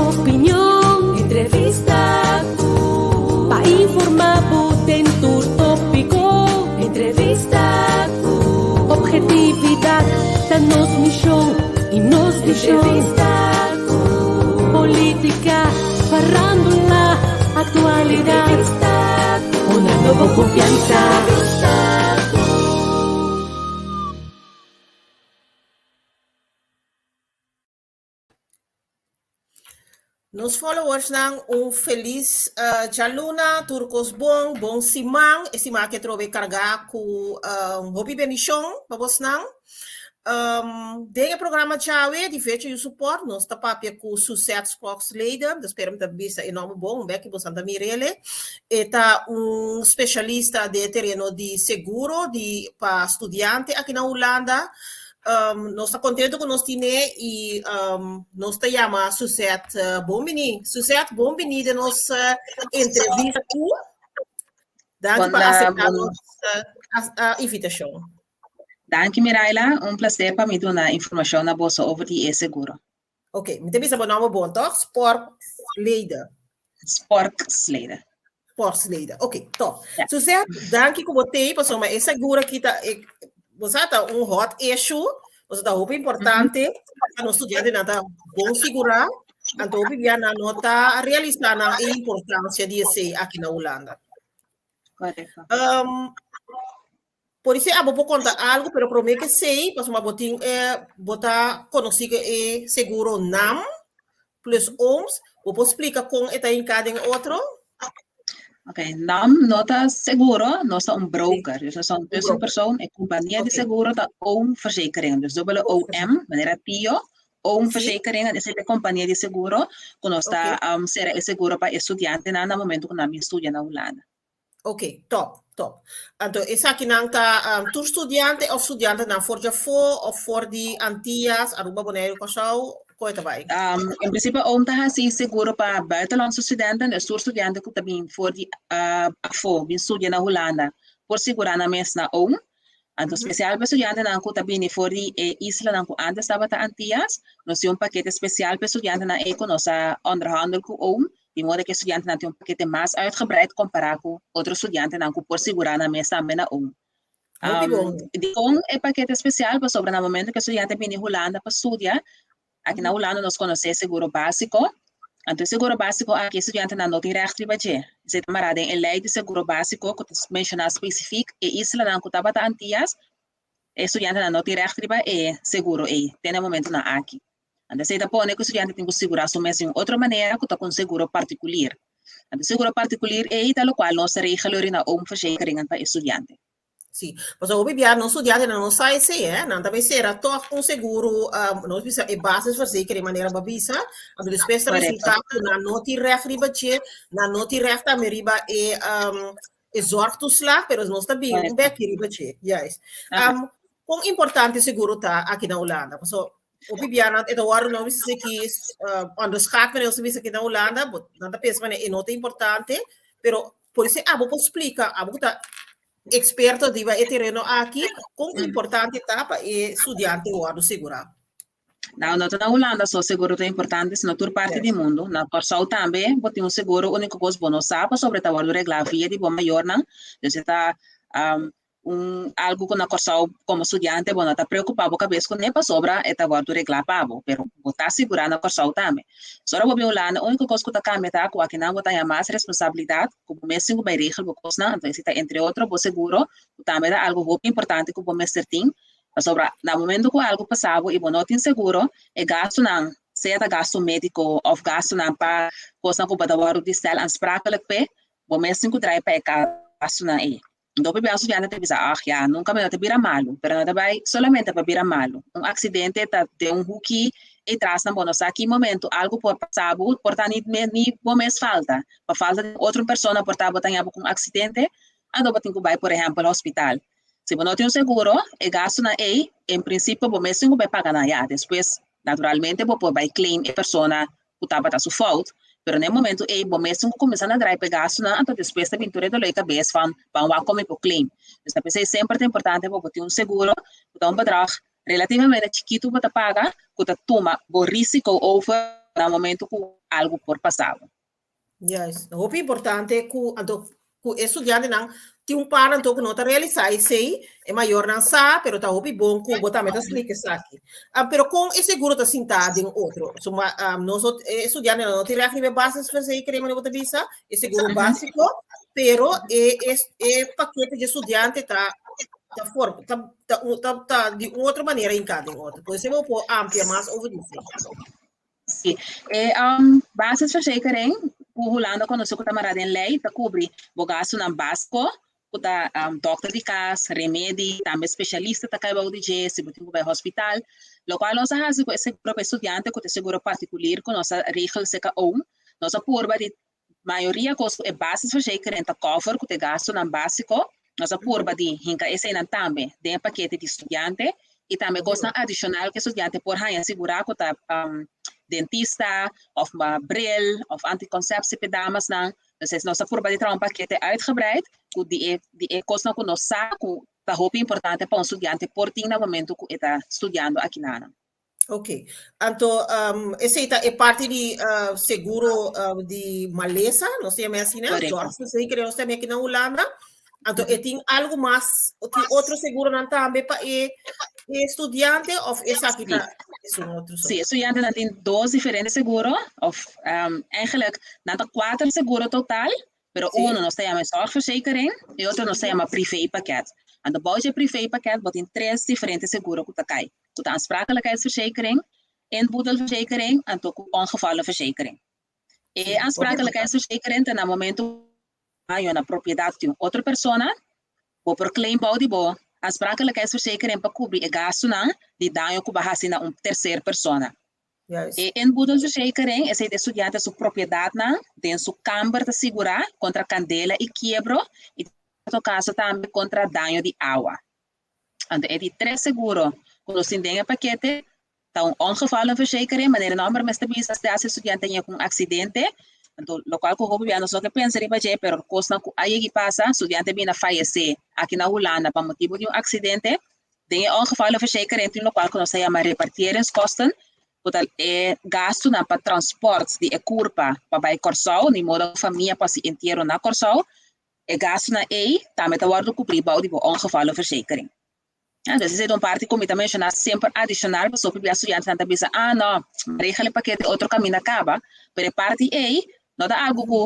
Opinion, entrevista ku pa informá bo den tur tópiko. Entrevista ku obhetividat ta nos mishon i nos vishon. Entrevista ku polítika, farándula, aktualidat. Entrevista ku honrando bo konfiansa. Entrevista ku. Nos followersnan un felis uh, djaluna, tur kos bon, bon siman. E siman aki trobe kargá ku uh, hopi bendishon pa bosnan. Um, den e programa djawe di Vecho You Support, nos ta papia ku Suzette Sporksleden, dus spero mi ta bisa e nòmber bon, un beki bosan ta mir'ele. E ta un spesialista den e tereno di seguro di pa studiante aki na Hulanda. Um, nos ta contento cu nos tine y um, nos ta llama Suzette uh, bon bini. Suzette, bon bini de nos uh, entrevista cu. Danki pa acepta nos uh, uh, invitacion. Danki Miraila, un placer pa mi duna informacion na boso over di e seguro. Ok, mi ta bisa bo nomber bon, toch? Sporksleden. Sporksleden. Sporksleden. Ok, top. Ja. Suzette, danki ku bo tei, pasobra e seguro aki ta, e, bo sa ta un hot issue, pasobra ta hopi importante, mm -hmm. pa nos studiantenan ta bon sigurá, anto hopi bia nan no ta realisá nan e importancia di esei aki na Hulanda. Correcto. Um, Por esei abo por konta algu, pero promé ke esei, pasobra bo tin e, bo ta konosí ku e seguro nam plus ooms, bo por splika kon e ta hinká den otro? Ok, nam no ta seguro, nos ta un broker. Dus nos ta un tussenpersoon. E kompania di seguro ta Oom Verzekeringen. Dus dubbele OM, manera tio, Oom Verzekeringen esei ta e kompania di seguro ku nos ta sera e seguro pa e studiantenan na momento ku nan bin studia na Hulanda. Ok, top, top. Anto esakinan ta um, tur studiante of studiantenan for djafó of for di Antillas, Aruba, Boneiru, Kòrsou, kon e ta bai? Um, en principio OM ta hasi seguro pa buitenlandse studenten, dus tur studiante ku ta bin for di uh, afó, bin studia na Hulanda, por sigurá nan mes na OM. Anto spesial pa studiantenan ku ta bini for di e islanan ku antes tabata Antillas, nos tin un pakete spesial pa e studiantenan ei ku nos a onderhandel ku OM, Di moda ku e studiantenan tin un pakete mas uitgebreid kompará ku otro studiantenan ku por sigurá nan mes tambe na un. Hopi bon. Dikon e pakete spesial? Pasobra na momento ku e studiante bini Hulanda pa studia, aki na Hulanda nos konosé e seguro básiko. Anto e seguro básiko aki e studiantenan no tin règt riba dje. Esei ta mará den e lei di seguro básiko ku ta menshoná spesifik e islanan ku tabata Antias, e studiantenan no tin règt riba e seguro ei te na e momentunan aki. Anto esei ta pone ku e studiante tin ku sigurá su mes di un otro manera ku ta ku un seguro partikulir. Anto e seguro partikulir ei ta lokual nos ta regel ori na Oom Verzekeringen pa e studiante. Sí, pasobra hopi bia nos studiantenan no sa esei, eh. Nan ta bay sera tòg un seguro, nos bisa e basisverzekering manera bo a bisa, anto despues ta resultá ku nan no tin règt riba dje, nan no tin règt tambe riba e e zorgtoeslag, pero nos ta bin un beki riba dje, juist. Kon importante seguro ta aki na Hulanda? Pasobra Hopi bia nan e ta wòrdu nan bisa ki onderschat wanneer nos bisa ki na Hulanda, bo nan ta pensa wanneer e no ta importante, pero por eso abo por splika, abo ku ta eksperto riba e tereno aki, kon importante ta pa e studiante wòrdu segurá. Nou, no ta na Hulanda so seguro ta importante, sino tur parti di mundu. Na Kòrsou tambe bo tin un seguro, úniko kos bo no sa pasobra e ta wòrdu reglá via di bo mayornan. Dus e ta un algu ku na Kòrsou komo studiante bo no ta preokupá bo kabes kuné pasobra e ta wòrdu reglá pa bo, pero bo ta sigurá na Kòrsou tambe. So ora bo bin Hulanda úniko kos ku ta kambia ta ku akinan bo ta haña mas responsabilidat ku bo mes tin ku bai regel bo kosnan, anto esei ta entre otro bo seguro ku tambe ta algu hopi importante ku bo mester tin pasobra na momento ku algu pasa bo i bo no tin seguro e gastunan sea ta gastu médiko òf gastunan pa kosnan ku bo ta wòrdu di stel aansprakelijk p'e bo mes tin ku trae pa e gastunan ei. Anto hopi bia studiante ta bisa, Ach ya, nunka mi no ta bira malu. Pero no ta bai solamente pa bira malu. Un aksidente ta den un huki ei trasnan bo no sa ki momento algu por pasa bo, por ta ni ni bo mes falta. Pa falta di otro persona por ta bo ta haña bo ku un aksidente, anto bo tin ku bai por ehèmpel hospital. Si bo no tin un seguro, e gastunan ei en prinsipio bo mes tin ku bai paga nan. Ya, despues naturalmente bo por bai claim e persona ku tabata su fout, pero na e momento ei bo mes tin ku kuminsá na drai pa e gastunan, anto despues ta bin tur e doló e kabes van ban wak kon mi por claim. Dus ta p'esei semper ta importante pa bo tin un seguro ku ta un bedrag relativamente chikitu bo ta paga ku ta tuma bo risiko over. Na momento ku algu por pasa. Juist. Hopi importante ku anto ku e studiantenan tin un par anto ku no ta realisá esei, e mayornan sa, pero ta hopi bon ku bo tambe ta splika esaki. Ah, pero kon e seguro ta sintá den otro? So, ma, ah, nos e studiantenan no tin recht riba e basisverzekering, manera bo ta bisa, e seguro básiko, pero e, e, e pakete di studiante ta ta for, ta, ta, ta, ta di un otro manera hinká den otro. Por eso bo por amplia mas over di esei. Sí. E um, basisverzekering, ku Hulanda konosé ku ta mará den lei, ta kubri bo gastunan básiko, ku ta um, dòkter di kas, remedi, tambe spesialista ta kai bou di dje, si bo tin ku bai hospital. Lokual nos a hasi ku e seguro pa e studiante, ku ta e seguro partikulir ku nos a regel serka OUM, nos a purba di mayoria kos ku e basisverzekering ta cover, ku ta e gastunan básiko, nos a purba di hinka eseinan tambe den e pakete di studiante i tambe kosnan adishonal ku e studiante por haña sigurá ku ta dentista òf bril òf antikonsepsie pa e damasnan. Entonces nos a purba di traha un pakete uitgebreid ku di e di e kosnan ku nos sa ku ta hopi importante pa un studiante por tin na momento ku e ta studiando akinanan. Ok. Anto, um, esei ta e parti di uh, seguro uh, di malesa, nos ta yama asina, Correcto. zorgverzekering, nos ta yama aki na Hulanda. Anto, e tin algo mas, o tin otro seguronan tambe pa e, e estudiante of esaki Sí. ta es un otro Sí, so? estudiantenan tin dos diferente seguro, of um, eigenlijk nan ta kuater seguro total, pero Sí. uno nos ta yama zorgverzekering y otro nos ta yama privépakket. Anto bou dje privépakket bo tin tres diferente seguro ku ta kai, ku ta aansprakelijkheidsverzekering, inboedelverzekering anto ku ongevallenverzekering. E Sí, hopi aansprakelijkheidsverzekering ta na momento ku daño na propiedat di un otro persona, bo por claim bou di bo aansprakelijkheidsverzekering pa kubri e gastunan di daño ku bo a hasi na un terser persona. Juist. E inboedelverzekering, esei ta e studiante su propiedatnan den su kamber ta sigurá kontra kandela i kiebro i den sierto kaso tambe kontra daño di awa. Anto e di tres seguro ku nos tin den e pakete ta un ongevallenverzekering, manera e nòmber mes ta bisa, si e studiante ña ku un aksidente, anto lokual ku hopi bia nos no ke pensa riba dje, pero kosnan ku a yegi pasa, studiante bini a fayesé aki na Hulanda pa motibu di un aksidente, Den e ongevallenverzekering tin lokual ku nos ta yama repartieringskosten, ku ta e gastunan pa transport di e kurpa pa bai Kòrsou, ni modo ku famia por hasi entiero na Kòrsou, e gastunan ei tambe ta wòrdu kubrí bou di bo ongevallenverzekering. Ja, dus esei ta un parti ku mi ta menshoná semper adishonal, pasobra hopi bia studiantenan ta bisa, ah no, regel e pakete otro kaminda kaba, pero e parti ei no ta algu ku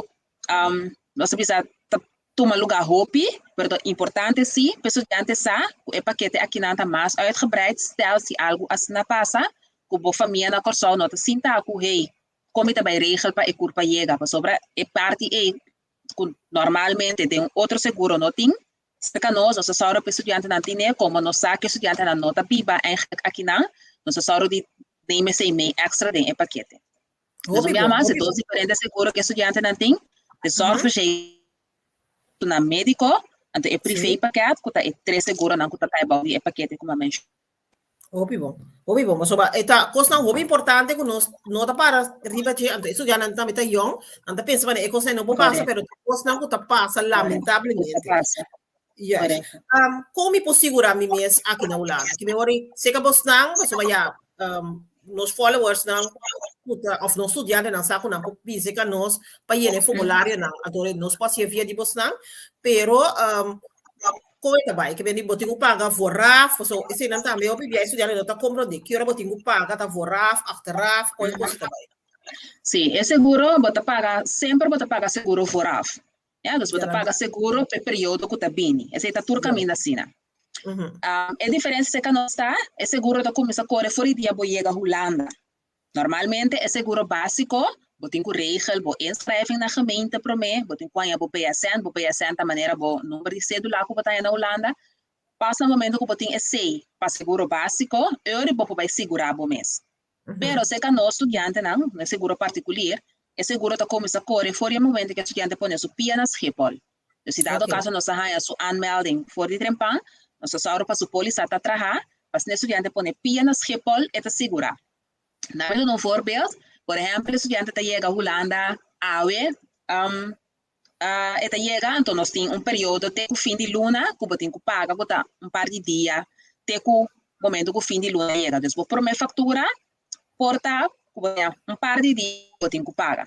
nos ta bisa ta tuma luga hopi, pero ta importante si pa e studiante sa ku e pakete akinan ta mas uitgebreid, stel si algu asina pasa ku bo famia na Kòrsou no ta sinta ku hey, kon mi ta bai regel pa e kurpa yega, pasobra e parti ei ku normalmente den un otro seguro no tin, serka nos, nos ta sòru pa e studiantenan tine, komo nos sa ku e studiantenan no ta biba eigenlijk akinan, nos ta sòru di neem esei mee èkstra den e pakete. Dus Hopi un bia bon, mas, e hopi dos bon. diferente seguro ku e studiantenan tin, de zorgverzekering na médiko, anto e privé Sí. pakket ku ta e tres seguronan ku ta kai bou di e pakete ku mi a menshoná. Hopi bon, hopi bon. Pasobra e ta kosnan hopi importante ku nos no ta para riba dje, anto e studiantenan tambe ta yòn, nan ta pensa manera e kosnan no por pasa, Correcto. pero ta kosnan ku ta pasa Correcto. Ku ta lamentablemente. pasa. Yes. Correcto. Kon mi por sigurá mi mes aki na Hulanda? Ki mi wòrdu seka bosnan, pasobra ya nos followersnan ku ta òf nos studiantenan sa ku nan por bin seka nos pa yena e formularionan. Anto nos por hasié via di bosnan, pero kon e ta bai? Ke bini bo tin ku paga vooraf, pasobra eseinan tambe hopi bia e studiante no ta komprondé ki ora bo tin ku paga, ta vooraf, achteraf, kon e kos ta bai? Sí, e seguro bo ta paga, semper bo ta paga seguro vooraf. Ya, dus bo ta paga seguro p'e periodo ku ta bini. Esei ta tur kaminda asina. E diferensia serka nos ta, e seguro ta kuminsá kore for di dia bo yega Hulanda. Normalmente e seguro básiko, bo tin ku regel bo inschrijving na gemeente promé, bo tin ku haña bo BSN, bo BSN ta manera bo number di sédula ku bo ta haña na Hulanda. Pas na momento ku bo tin esei pa seguro básiko, e ora bo por bai sigurá bo mes. Pero serka nos studiantenan, na e seguro partikulier, e seguro ta kuminsá kore for di e momento ku e studiante pone su pia na Schiphol. Dus si dado kaso nos a haña su aanmelding for di trempan, nos ta sòru pa su pólisa ta traha, pa asina e studiante pone pia na Schiphol, e ta sigurá. Na mi duna un voorbeeld, por ehèmpel e studiante ta yega Hulanda awe, e ta yega, anto nos tin un periodo te ku fin di luna ku bo tin ku paga ku ta un par di dia te ku momento ku fin di luna yega. Dus bo promé faktura por ta ku bo un par di dia bo tin ku paga.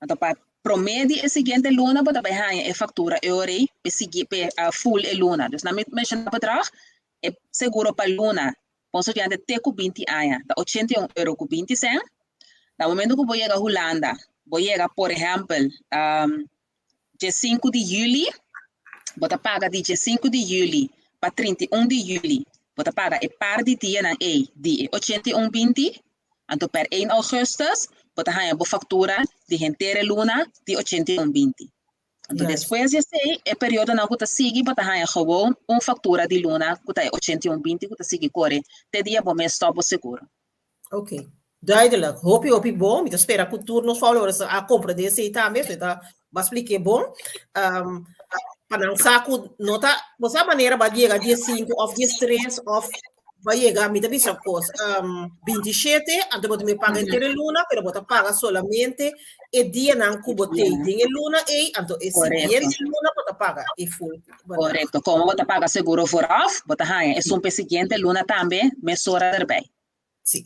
Anto pa promé di e siguiente luna bo ta bai haña e faktura e ora ei p'e sigui p'e full e luna. Dus nan mi menshoná bedrag, e seguro pa luna pa un studiante te ku 20 aña ta €81,20. Na momento ku bo yega Hulanda, bo yega por ehèmpel 5 di yüli, bo ta paga di 5 di yüli pa 31 di yüli, bo ta paga e par di dianan ei di e 81,20. Anto per 1 augustus bo ta haña bo faktura di henter e luna di 81,20. Anto despues di esei, e periodonan ku ta sigui bo ta haña gewoon un faktura di luna ku ta e 81,20 ku ta sigui kore te dia bo mes stòp bo seguro. Ok, duidelijk. Hopi, hopi bon. Mi ta spera ku tur nos followers a komprendé esei tambe, so e ta ba splik'é bon. Um, pa nan sa ku no ta, bo sa manera ba yega 15 òf 13 òf ba yega, mi ta bisa kos, um, 27, anto bo ta me paga henter e luna, pero bo ta paga solamente e dianan ku bo tei den e luna ei, anto e siguiente luna bo ta paga e full. Korekto. Komo bo ta paga seguro vooraf, bo ta haña esun p'e siguiente luna tambe mesora erbij. Sí.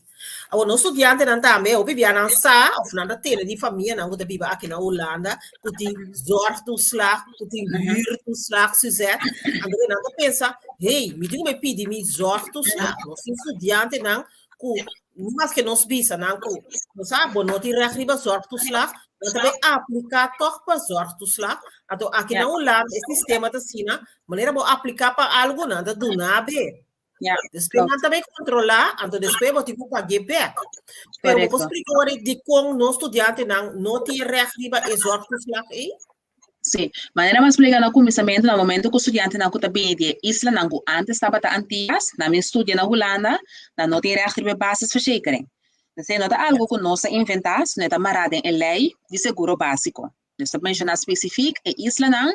Awor nos studiantenan tambe hopi bia nan sa of nan ta tene di famianan ku ta biba aki na Hulanda ku tin zorgtoeslag, ku tin huurtoeslag, Suzette. Anto nan ta pensa, hey, mi tin ku bai pidi mi zorgtoeslag. Nos tin studiantenan ku maske nos bisa nan ku bo sa bo no tin recht riba zorgtoeslag, nan ta bai apliká tòg pa zorgtoeslag. Anto aki na Hulanda e sistema ta asina, manera bo apliká pa algu nan ta duna be. Despues nan ta bai kontrolá, anto despues bo tin ku pag'é bèk. Pero bo por splika ora dikon nos studiantenan no tin recht riba e zorgtoeslag ei? Sí, manera mi a splika na kuminsamentu, na momento ku studiantenan ku ta bini di e islanan ku ántes tabata Antias, nan bin studia na Hulanda, nan no tin recht riba e basisverzekering. Esei no ta algu ku nos a inventá, sino e ta mará den e lei di seguro básiko. Nos ta menshoná spesifik e islanan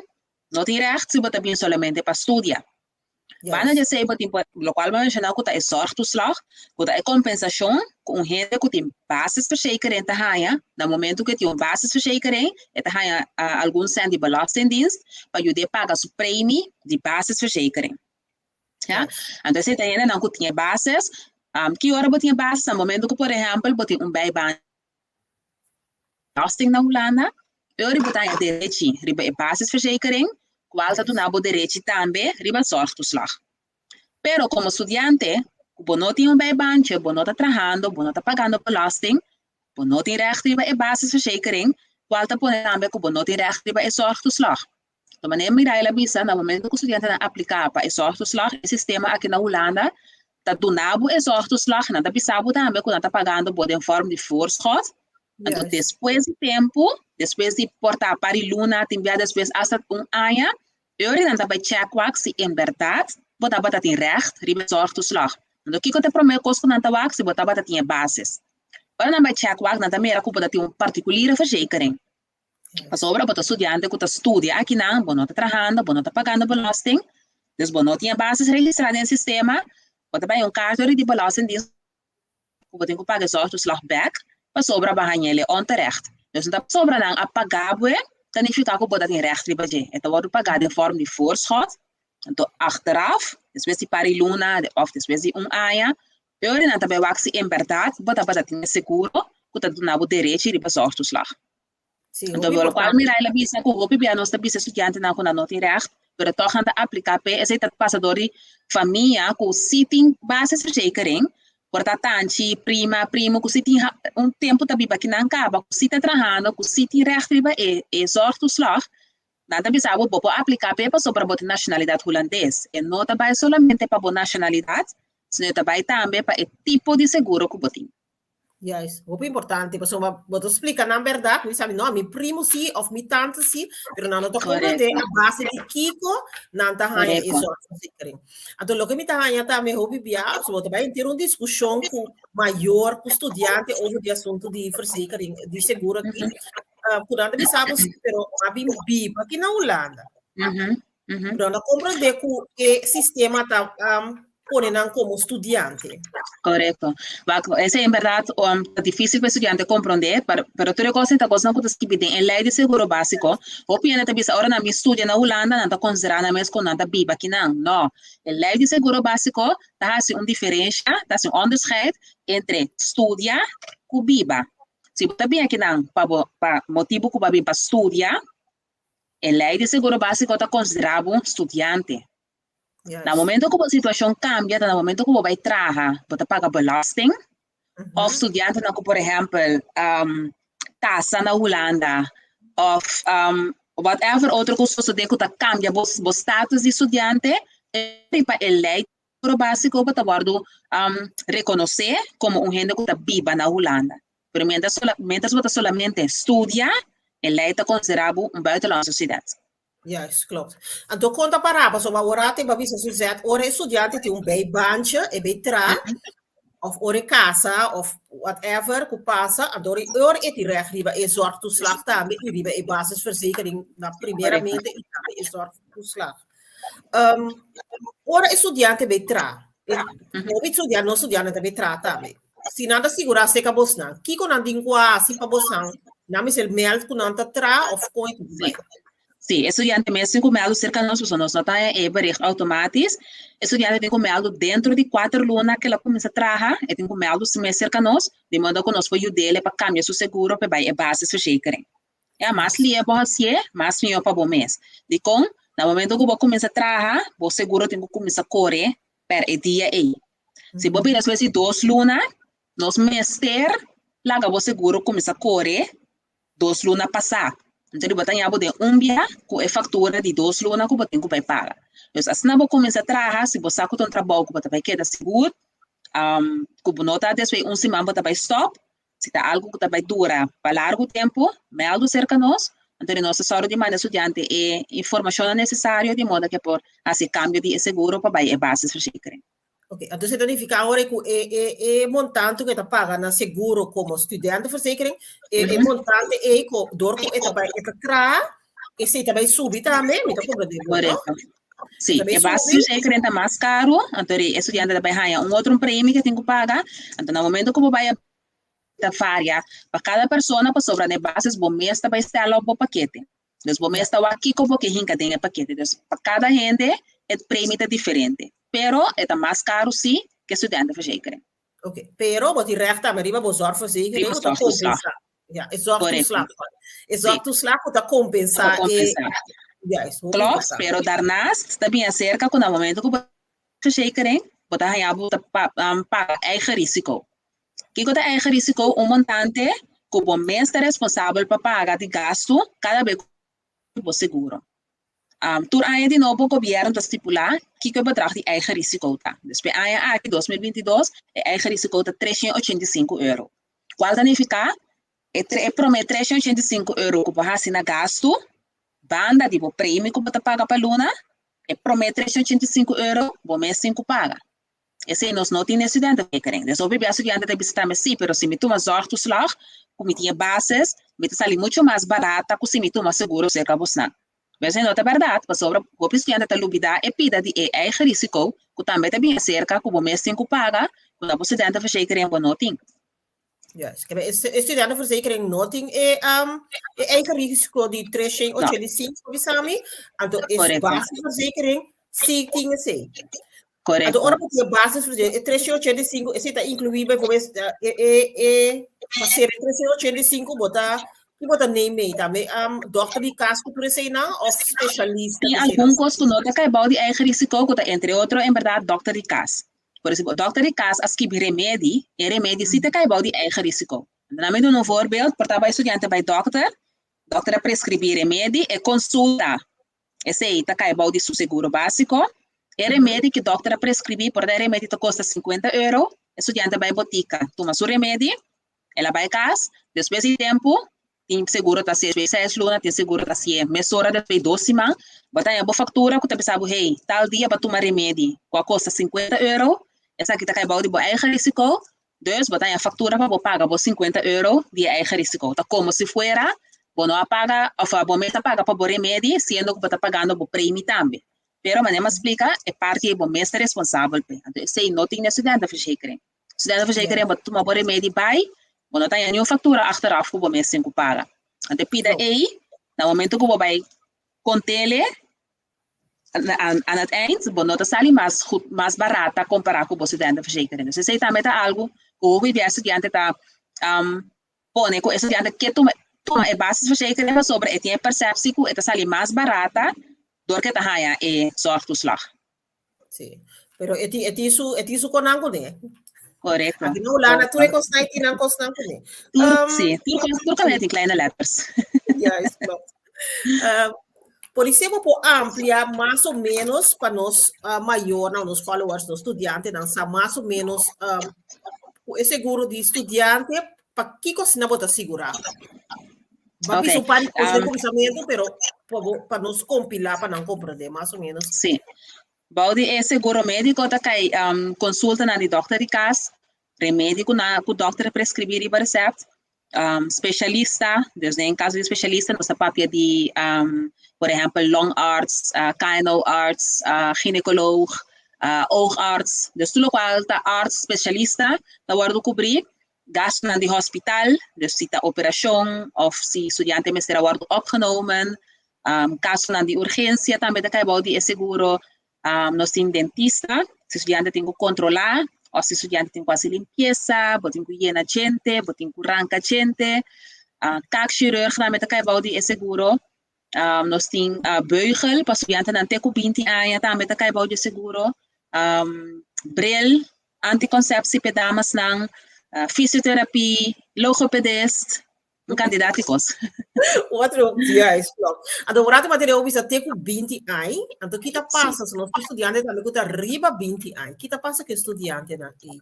no tin recht si bo ta bin solamente pa studia. Banda di esei bo tin por, lokual bo a menshoná ku ta e zorgtoeslag, ku ta e kompensashon ku un hende ku tin basisverzekering ta haña, na momentu ku e tin un basisverzekering, e ta haña algun sènt di Belastingdienst pa yud'é paga su premi di basisverzekering. Ya, anto esei ta hendenan ku tin e basis. Ki ora bo tin e basis? Na momentu ku por ehèmpel bo tin un bijbaan. Belasting na Hulanda, ora bo ta haña derechi riba e basisverzekering, kual ta duna bo derechi tambe riba zorgtoeslag. Pero komo studiante, ku bo no tin un bijbaantje, bo no ta trahando, bo no ta pagando belasting, bo no tin recht riba e basisverzekering, kual ta pone tambe ku bo no tin recht riba e zorgtoeslag. Anto manera Mirail a bisa, na momento ku studiantenan apliká pa e zorgtoeslag, e sistema aki na Hulanda ta duna bo e zorgtoeslag, nan ta bisa bo tambe ku nan ta pagando bo den vorm di voorschot. Anto despues di tempu, despues di por ta par di luna, tin bia despues asta un aña, e ora nan ta bai chèk wak si en bèrdat bo tabata tin règt riba e zorgtoeslag. Anto kiko ta e promé kos ku nan ta wak si bo tabata tin e basis? Ora nan bai chèk wak nan ta mira ku bo ta tin un particuliere verzekering. Pasobra bo ta studiante ku ta studia akinan, bo no ta trahando, bo no ta pagando belasting, dus bo no tin e basis registrá den e sistema, bo ta bai un karta ori di belastingdienst ku bo tin ku paga e zorgtoeslag bèk pasobra bo a haña el e onterecht. Dus no ta pasobra nan a paga bo e, ta nifiká ku bo ta tin règt riba dje. E ta wòrdu pagá den fòrm di voorschot, anto achteraf, despues di par di luna òf despues di un aña, e ori nan ta bai wak si en bèrdat bo tabata tin e seguro ku ta duna bo derechi riba zorgtoeslag. Sí, Anto hopi lo cual importante. Miraila bisa cu hopi bia nos ta bisa estudiantenan cu nan no tin recht, pero toch nan ta aplica p'e. Esey ta pasa door di famia cu si tin basisverzekering, por ta tanchi, prima, primo cu si tin un tempo ta biba akinan caba, cu si ta trahando, cu si tin recht riba e e zorgtoeslag, nan ta bisa bo, bo por aplica p'e pasobra bo tin nacionalidad Hulandes. E no ta bay solamente pa bo nacionalidad, sino e ta bay tambe pa e tipo di seguro cu bo tin. Juist, hopi importante, pasobra bo ta splika nan bèrdat, mi sabi, no, mi primu sí òf mi tante sí, pero nan no ta komprendé a base di kiko nan ta haña e zorgverzekering. Anto loke mi ta haña tambe hopi bia, so bo ta bai henter un diskushon ku mayor, ku studiante over di asuntu di verzekering, di seguro aki, ku nan ta bisa bo sí, pero a bin biba aki na Hulanda. Pero nan ta komprendé ku e sistema ta. pone nan komo studiante. Korekto. Wak, esei en bèrdat ta difísil pa e studiante komprondé, pero pero tur e kos ta kosnan ku ta skibi den e lei di seguro básiko. Hopi hende ta bisa ora nan bin studia na Hulanda nan ta konsiderá nan mes ku nan ta biba akinan. No. E lei di seguro básiko ta hasi un diferensha, ta hasi un onderscheid entre studia ku biba. Si bo ta bin akinan pa bo pa motibu ku bo a bin pa studia, e lei di seguro básiko ta konsiderá bo studiante. Na momento ku bo situashon kambia, ta na momento ku bo bai traha, bo ta paga belasting. Òf studiantenan ku por ehèmpel kasa na Hulanda òf whatever otro ku sosodé ku ta kambia bo bo status di studiante, riba e lei seguro básiko bo ta wòrdu rekonosé komo un hende ku ta biba na Hulanda. Pero mientras mientras bo ta solamente studia, e lei ta konsiderá bo un buitenlandse student. Juist, klopt. Anto kon ta pará? Pasobra ora te ba bisa Suzette, ora e studiante tin un bijbaantje, e bay tra, of ora e casa, of whatever ku pasa, anto ora ora e tin recht riba e zorgtoeslag tambe i riba e basisverzekering na primeramente i tambe e zorgtoeslag. Um, ora e studiante bay tra, e, hopi studiante, no studiante ta bay tra tambe. Si nan ta sigurá serka bosnan, kiko nan tin ku hasi pa bosnan? Nan mester meld ku nan ta tra òf kon e ta bai? Sí, e studiante mes tin ku mèldu serka nos, pasobra nos no ta haña e bericht outomátis. E studiante tin ku mèldu dentro di kuater luna ku el a kuminsá traha, e tin ku mèldu su mes serka nos, di modo ku nos por yud'é pa kambia su seguro pa e bai e basisverzekering. Ya, mas lié bo hasié, mas mihó pa bo mes. Dikon? Na momento ku bo kuminsá traha, bo seguro tin ku kuminsá kore per e dia ei. Si bo bira despues di dos luna, nos mester laga bo seguro kuminsá kore dos luna pasá. Entonces bo ta haña bo den un bia ku e faktura di dos luna ku bo tin ku bai paga. Dus asina bo kuminsá traha, si bo sa ku ta un trabou ku bo ta bai keda sigur, ku bo no ta despues un siman bo ta bai stòp, Si ta algu ku ta bai dura pa largu tempu, mèldu serka nos, anto di nos ta sòru di manda studiante e informashonnan nesesario di moda ku e por hasi kambio di e seguro pa bai e basisverzekering. Oké, anto esei ta nifiká awor ku e e e montante ku e ta paga na seguro komo studentenverzekering, e e montante ei ku dor ku e ta bai e ta traha, esei ta bai subi tambe, mi ta komprendé bon, no? Korekto. Sí, e basisverzekering ta mas karu, anto e studiante ta bai haña un otro premie ku e tin ku paga, anto na momento ku bo bai a ta varia pa kada persona pasobra na e basis bo mes ta bai stèl op bo pakete. Dus bo mes ta wak kiko bo ke hinka den e pakete. Dus pa kada hende e premie ta diferente. Pero e ta mas karu si ke studentenverzekering. Oké, pero bo tin recht tambe riba bo zorgverzekering Riba ku ta zorgtoeslag. kompensá. Ja, e zorgtoeslag. E Sí. zorgtoeslag ku ta kompensá Ta e kompensá. Juist, hopi Klopt, importante. pero daarnaast ta bin aserka ku na momento ku bo verzekering, bo ta haña bo ta paga eigen risico. Kiko ta eigen risico? Un montante ku bo mes ta responsabel pa paga di gastu kada be ku bo seguro. Tur aña di nobo gobièrnu ta stipulá kiko e bedrag di eigen risico ta. Dus p'e aña aki, 2022, e eigen risico ta 385 euro. Kual ta nifiká e e promé 385 euro ku bo hasi na gastu banda di bo premio ku bo ta paga pa luna, e promé 385 euro bo mes tin ku paga. Esei nos no tin den studentenverzekering. Dus hopi bia studiante ta bisa tambe sí, pero si mi tuma zorgtoeslag, ku mi tin e basis, mi ta sali mucho mas barata ku si mi tuma seguro serka bosnan. Pero esei no ta bèrdat, pasobra hopi studiante ta lubidá e pida di e eigen risiko, ku tambe ta bin aserka ku bo mes tin ku paga, ku na bo studentenverzekering bo no tin. Juist. Kijk, e studentenverzekering no tin e, e eigen risico di 385, bisa mi. Anto e basisverzekering sí tin esei. Correcto. Anto ora bo tin e basisverzekering, e 385, esei ta incluí bijvoorbeeld e, e, e, pa ser e 385 bo ta, ki bo ta neem mee tambe? Dokter di kas ku tur eseinan of specialista? Tin algun kos ku no ta kai bou di eigen risico ku ta entre otro en berdad dokter di kas. Por ehempel, dokter di kas a skibi remedi, e remedi sí ta kai bou di eigen risiko. Anto nan mi duna un voorbeeld, por ta bai studiante bai dokter, dokter a preskribí remedi, e konsulta, esei ta kai bou di su seguro básiko, e remedi ku dokter a preskribí, por ta e remedi ta kosta sinkuenta euro, e studiante bai botika, tuma su remedi, el a bai kas, despues di tempu, tin seguro ta hasié seis luna, tin seguro ta hasié mesora despues dos siman, bo ta haña bo faktura ku ta bisa bo, hey, tal dia bo a tuma remedi ku a kosta sinkuenta euro, esaki ta kai bou di bo eigen risiko, dus bo ta haña faktura pa bo paga bo sinkuenta euro di e eigen risiko. Ta komo si fuera bo no a paga òf bo mes a paga pa bo remedi, siendo ku bo ta pagando bo premi tambe. Pero manera mi a splika, e parti ei bo mes ta responsabel p'e. Anto esei no tin na studentenverzekering. Studentenverzekering bo ta tuma bo remedi bai, bo no ta haña niun faktura achteraf ku bo mes tin ku paga. Anto e pida ei, na momento ku bo bai kont'el aan het eind, bo no ta sali mas goed, mas barata kompará ku bo studentenverzekering. Dus esei tambe ta algu ku hopi bia studiante ta pone ku e studiante ke tuma tuma e basisverzekering pasobra e tin e persepsi ku e ta sali mas barata dor ku e ta haña e zorgtoeslag. Sí. Pero e tin, e tin su, e tin su konan kuné. Korekto. Aki na Hulanda tur e kosnan tin nan kosnan kuné. Tur, sí, tur kos, tur kaminda tin kleine letters. Juist, klopt. Polisé bo por amplia mas o menos pa nos uh, mayornan, nos followers, nos studiantenan sa mas o menos um, ku e seguro di studiante, pa kiko asina bo ta sigurá? Ba Ok, bisa un par di kos den kuminsamentu, pero pa bo, pa nos kompilá pa nan komprendé mas o menos. Sí. Bou di e seguro médiko ta kai um, konsultanan di dòkter di kas, remedi ku na ku dòkter a preskribí riba resèpt, um, specialista, dus den caso di specialista nos ta papia di um, por ehempel longarts, uh, KNO-arts, uh, ginecoloog, uh, oogarts, dus tur locual ta arts specialista ta wordo cubri, gastonan di hospital, dus si ta operacion of si studiante mester a wordo opgenomen, um, casonan di urgencia tambe ta cai bou di e seguro. Nos tin dentista, si studiante tin ku kontrolá òf si studiante tin ku hasi limpiesa, bo tin ku yena djente, bo tin ku ranka djente. Kaakchirurg tambe ta kai bou di e seguro. Nos tin beugel pa studiantenan te ku binti aña tambe ta kai bou di e seguro. Bril, antikonsepsie pa e damasnan, fisioterapie, logopedist. Un kantidat di kos. Otro, juist, klopt. Anto un rato material bisa te ku 20 aña, anto kita pasa, si nos studiante tambe ku ta riba 20 aña, kita pasa ku e studiantenan ei?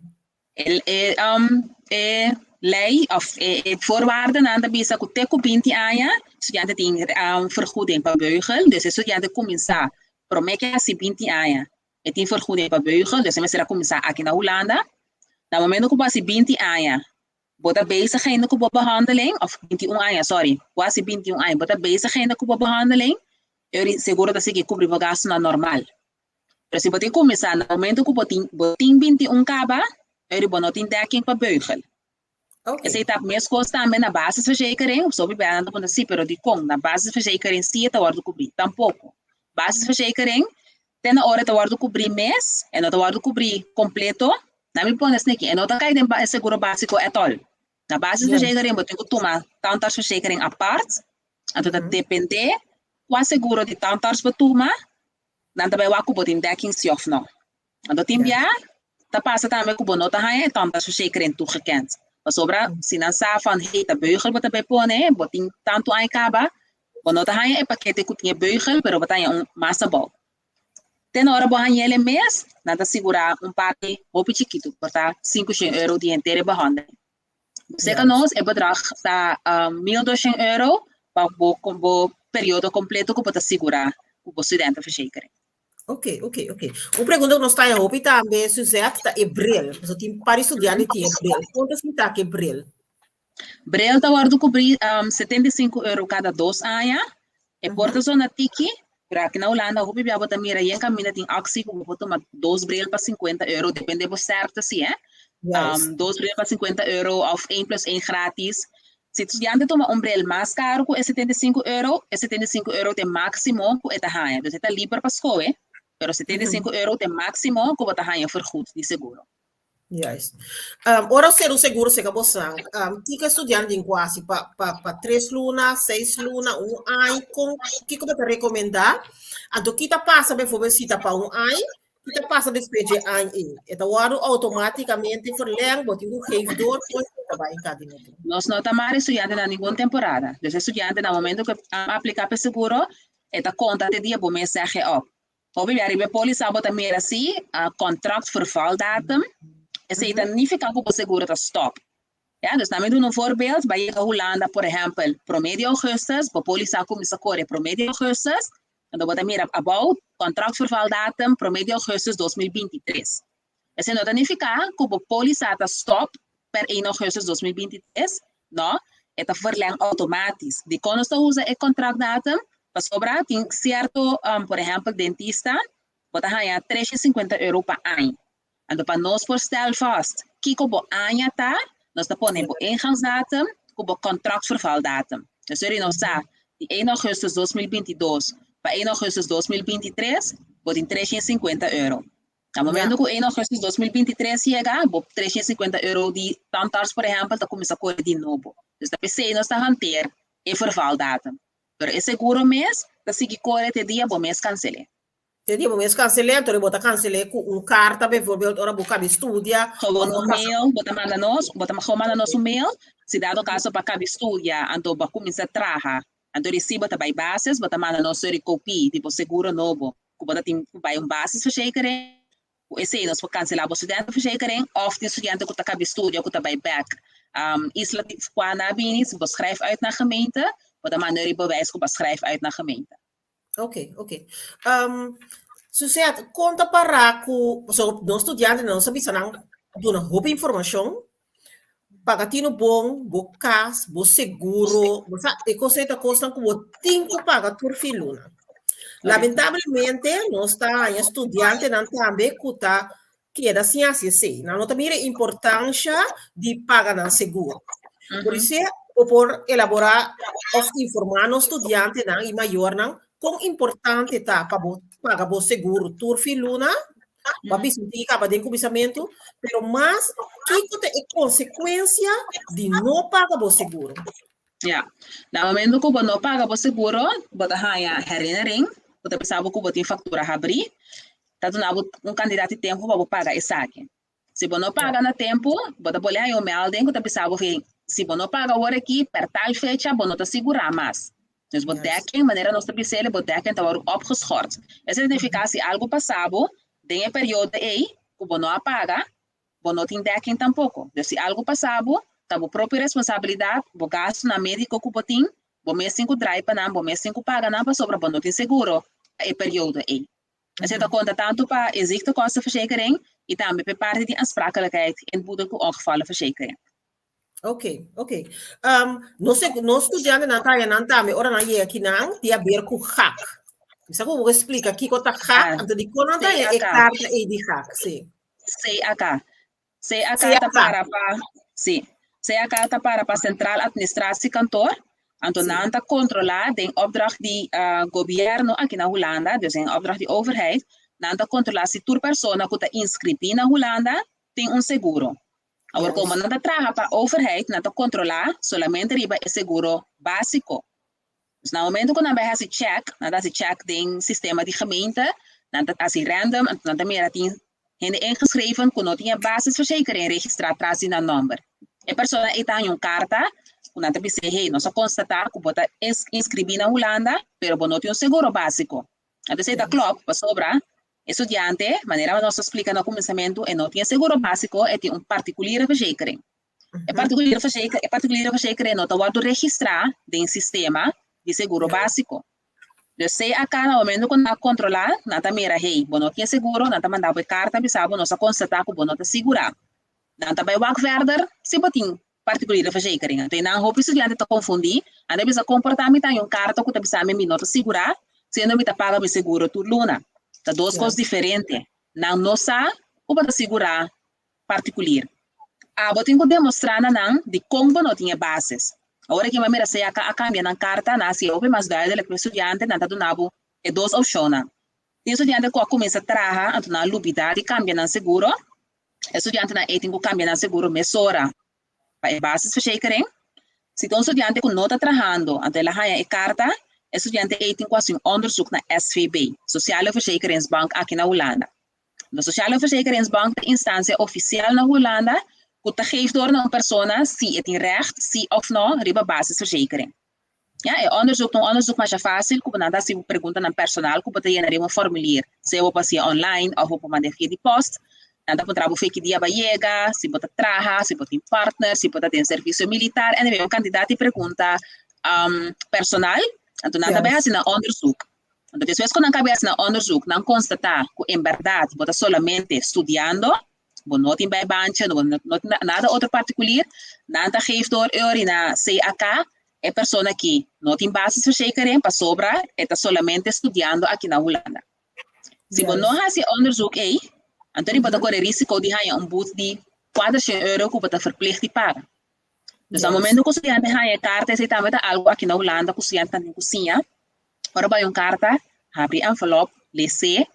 El, e, um, e lei of e, e voorwaardennan ta bisa ku te ku 20 aña, studiante tin um, vergoeding pa beugel, dus e studiante kuminsá promé ke hasi 20 aña, e tin vergoeding pa beugel, dus e mester a kuminsá aki na Hulanda. Na momento ku bo hasi 20 aña, Bo ta bezig ainda ku bo behandeling, òf 21 aña, sorry, kuasi 21 aña, bo ta bezig ainda ku bo behandeling, e ora seguro ta sigui kubri bo gastunan normal. Pero si bo tin kuminsá na momento ku bo tin bo tin 21 kaba, e ora bo no tin dekking pa beugel. Oké. Esei ta meskos tambe na basisverzekering, sopi bia nan ta puntra si, pero dikon na basisverzekering si e ta wòrdu kubrí? Tampoko. Basisverzekering te na ora e ta wòrdu kubrí mes, e no ta wòrdu kubrí kompleto, Na mi pone esaki, e no ta kai den e seguro básiko at all. Na basisverzekering bo tin ku tuma tandartsverzekering apart, anto ta dependé kua seguro di tandarts bo tuma, nan ta bai wak ku bo tin dekking si òf no. Anto tin bia ta pasa tambe ku bo no ta haña e tandartsverzekering toegekend, pasobra si nan sa van hey ta beugel bo ta bai pone, bo tin tantu aña kaba, bo no ta haña e pakete ku tin e beugel, pero bo ta haña un mas abou. Te na ora bo hañ'el e mes, nan ta sigurá un parti hopi chikitu, por ta 500 euro di henter e behandeling. Serka nos e bedrag ta 1200 euro pa bo bo periodo kompleto ku bo ta sigurá ku bo studentenverzekering. Oké, oké, oké. Un pregunta ku nos ta haña hopi tambe, Suzette, ta e bril. Pasobra tin par di studiante tin e bril. Kon ta sinta ku e bril? Bril ta wòrdu kubrí 75 euro kada dos aña. E por ta zona tiki, pero aki na Hulanda hopi bia bo ta mira yen kaminda tin aksi ku bo por tuma dos bril pa 50 euro, depende bo sterkte si eh. Dos bril pa 50 euro òf één plus één gratis. Si studiante tuma un bril mas karu ku e 75 euro, e 75 euro ta e máksimo ku e ta haña. Dus e ta liber pa skohe, pero 75 euro ta e máksimo ku bo ta haña vergoed di seguro. Juist. Ora ser un seguro seka bosan, kiko estudiante tin ku hasi pa, pa, pa tres luna, seis luna, un aña, kon, kiko bo ta rekomendá? Anto ki ta pasa bijvoorbeeld si ta pa un aña, ki ta pasa despues dje aña ei? E ta wòrdu outomátikamente verleng, bo tin ku geef door, kon esei ta bai ka di otro? Nos no ta mara estudiante na ningun temporada. Dus e estudiante na momento ku e apliká pa e seguro, e ta konta te dia bo mes sèg e òp. Hopi bia riba e polisa bo ta mira si contract vervaldatum, esei ta nifica cu bo seguro ta stop. Ya, dus na mi duna un voorbeeld, bo a yega Hulanda por ehempel prome di augustus, bo polisa a cuminsa core prome di augustus, anto bo ta mira abou contract vervaldatum prome di augustus 2023. Esei no ta nifica cu bo polisa ta stop per 1 augustus 2023, no, e ta verleng automatisch. Dicon nos ta usa e contractdatum? Pasobra tin sierto, por ehèmpel, dentista, bo ta haña €350 pa aña. Anto pa nos por stel vast kiko bo aña ta, nos ta pone bo ingangsdatum ku bo contractvervaldatum. Dus ora nos sa di 1 augustus 2022 pa 1 augustus 2023, bo tin €350. Na momento ku 1 augustus 2023 yega, bo €350 di tandarts, por ehèmpel, ta kuminsá kore di nobo. Dus ta p'esei nos ta hanteer e vervaldatum. Pero e seguro mes ta sigui kore te dia bo mes kansel'é. Te dia bo mes kansel'é, anto bo ta kansel'é ku un karta bijvoorbeeld ora bo kaba studia. Gewoon un mail, bo ta manda nos, bo ta gewoon manda nos un mail, si dado kaso bo kaba studia, anto bo kuminsá traha, anto resibo ta bai basis, bo ta manda nos un kopia di bo seguro nobo, ku bo tin bai un basisverzekering, esei nos por kanselá bo studentenverzekering, òf tin studiante ku ta kaba studia, ku ta bai bèk. Isla di kua nan a bini, si bo schrijf uit naar gemeente, bo ta manda e bewijs ku bo schrijf uit naar gemeente. Ok. Suzette, kon ta para ku, so, nos studiantenan nos a bisa nan duna hopi informashon, paga tinu bon, bo kas, bo seguro, bo sa, e kos ei ta kosnan ku bo tin ku paga tur fin luna. Lamentablemente, nos ta haña studiantenan tambe ku ta keda sin hasi esei. Nan no ta mira e importansha di paga nan seguro. Por esei, bo por elaborá òf informá nos studiantenan i mayornan kon importante ta pa bo paga bo seguro tur fin luna, bo a bisa un tiki kaba den kuminsamentu, pero mas kiko ta e konsekuensia di no paga bo seguro? Ja, na momento ku bo no paga bo seguro, bo ta haña herinnering, bo ta bisa bo ku bo tin faktura habrí, ta duna bo un kantidat di tempu pa bo paga esaki. Si bo no paga na tempu, bo ta bolbe haña un melding ku ta bisa bo si bo no paga awor aki, per tal fecha bo no ta sigurá mas. Dus bo dekking, manera nos ta bis'é, bo dekking ta wòrdu opgeschort. Esei ta signifiká si algu pasa bo den e periodo ei ku bo no a paga, bo no tin dekking tampoko. Dus si algu pasa bo, ta bo propio responsabilidat, bo gastunan médiko ku bo tin, bo mes tin ku drai pa nan, bo mes tin ku paga nan pasobra bo no tin seguro pa e periodo ei. Esei ta konta tantu pa e ziektekostenverzekering i tambe pa e parti di aansprakelijkheid inboedel ku ongevallenverzekering. Ok. Nos studiantenan ta haña nan tambe ora nan yega akinan di haber ku GAK. Mi sa ku bo por splika kiko ta GAK, anto dikon nan ta haña e karta ei di GAK, si. CAK. CAK ta para pa, si. CAK ta para pa Centraal Administratiekantoor. Anto nan ta kontrolá den opdracht di gobièrnu aki na Hulanda, dus den opdracht di overheid, nan ta kontrolá si tur persona ku ta inskribí na Hulanda tin un seguro. Awor komo nan ta traha pa overheid, nan ta kontrolá solamente riba e seguro básiko. Dus na momento ku nan bai hasi check, nan ta hasi check den sistema di gemeente, nan ta hasi random, anto nan ta mira tin hende ingeschreven ku no tin e basisverzekering registrá tras di nan nòmber. E persona ei ta haña un karta ku nan ta bis'é, hey, nos a konstatá ku bo ta inskribí na Hulanda, pero bo no tin un seguro básiko. Anto esei ta klòp, pasobra e studiante, manera nos a splika na kuminsamentu, e no tin e seguro básiko, e tin un particuliere verzekering. E particuliere verzekering, e particuliere verzekering no ta wòrdu registrá den sistema di seguro básiko. Dus CAK na momento ku nan a kontrolá, nan ta mira, hey, bo no tin e seguro, nan ta manda bo e karta bisa bo nos a konstatá ku bo no ta sigurá. Nan ta bai wak verder si bo tin particuliere verzekering. Anto einan hopi studiante ta konfundí, nan ta bisa komportá mi ta haña un karta ku ta bisa mi mi no ta sigurá, siendo mi ta paga mi seguro tur luna. Ta dos kos diferente. Nan no sa ku bo ta sigurá partikulier. Abo tin ku demostrá na nan dikon bo no tin e basis. Awor aki bo a mira CAK a kambia nan karta, nan a hasi hopi mas duidelik pa e studiante, nan ta duna bo e dos opshonnan. Tin studiante ku a kuminsá traha anto nan a lubidá di kambia nan seguro. E studiantenan ei tin ku kambia nan seguro mesora pa e basisverzekering. Si ta un studiante ku no ta trahando anto el a haña e karta, e studiante ei tin ku hasi un onderzoek na SVB, Sociale Verzekeringsbank, aki na Hulanda. De Sociale Verzekeringsbank ta instansia ofisial na Hulanda ku ta geef door na un persona si e tin recht, si òf nò, riba basisverzekering. Ya, e onderzoek ta un onderzoek masha fásil ku bo nan ta hasi bo preguntanan personal ku bo ta yena riba un formulier, sea bo por hasié online òf bo por mand'é via di pòst. Nan ta puntra bo fe ki dia bo a yega, si bo ta traha, si bo tin partner, si bo ta den servisio militar, anyway, un kantidat di pregunta personal. Anto nan ta bai hasi nan onderzoek. Anto despues ku nan kaba hasi nan onderzoek, nan konstatá ku en bèrdat bo ta solamente studiando, bo no tin bijbaantje, bo no tin nada otro partikulier, nan ta geef door eori na CAK. E persona aki no tin basisverzekering pasobra e ta solamente studiando aki na Hulanda. Si bo no hasi onderzoek ei, anto bo ta kore risiko di haña un boete di €400 ku bo ta verplicht di paga. Dus na momento ku studiante haña e karta, esei tambe ta algu aki na Hulanda ku studiante tin ku siña. Ora bo haña un karta, habri e envelop, les'é.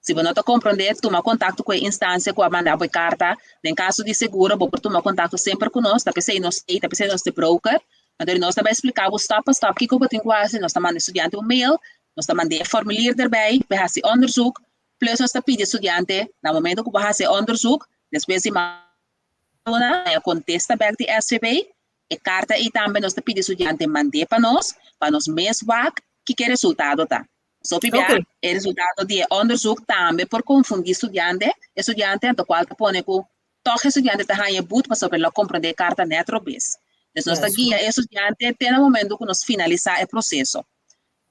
Si bo no ta komprondé, tuma kontakto ku e instansia ku a manda bo e karta. Den kaso di seguro, bo por tuma kontakto semper ku nos, ta p'esei nos ei, ta p'esei nos ta e broker. Anto nos ta bai splika bo stap pa stap kiko bo tin ku hasi. Nos ta manda e studiante un mail, nos ta mand'é e formulier derbei pa e hasi onderzoek. Plus nos ta pidi e studiante, na momento ku bo hasi e onderzoek, despues di luna, haña kontesta bèk di SVB. E karta ei tambe nos ta pidi studiante mand'é pa nos, pa nos mes wak kiko e resultado ta. So pibia e resultado di e onderzoek tambe por konfundí studiante, e studiante, anto kual ta pone ku tòg e studiante ta haña e but pasobra el a komprondé e karta nèt robes. Dus nos ta guia e studiante te na momento ku nos finalisá e proseso.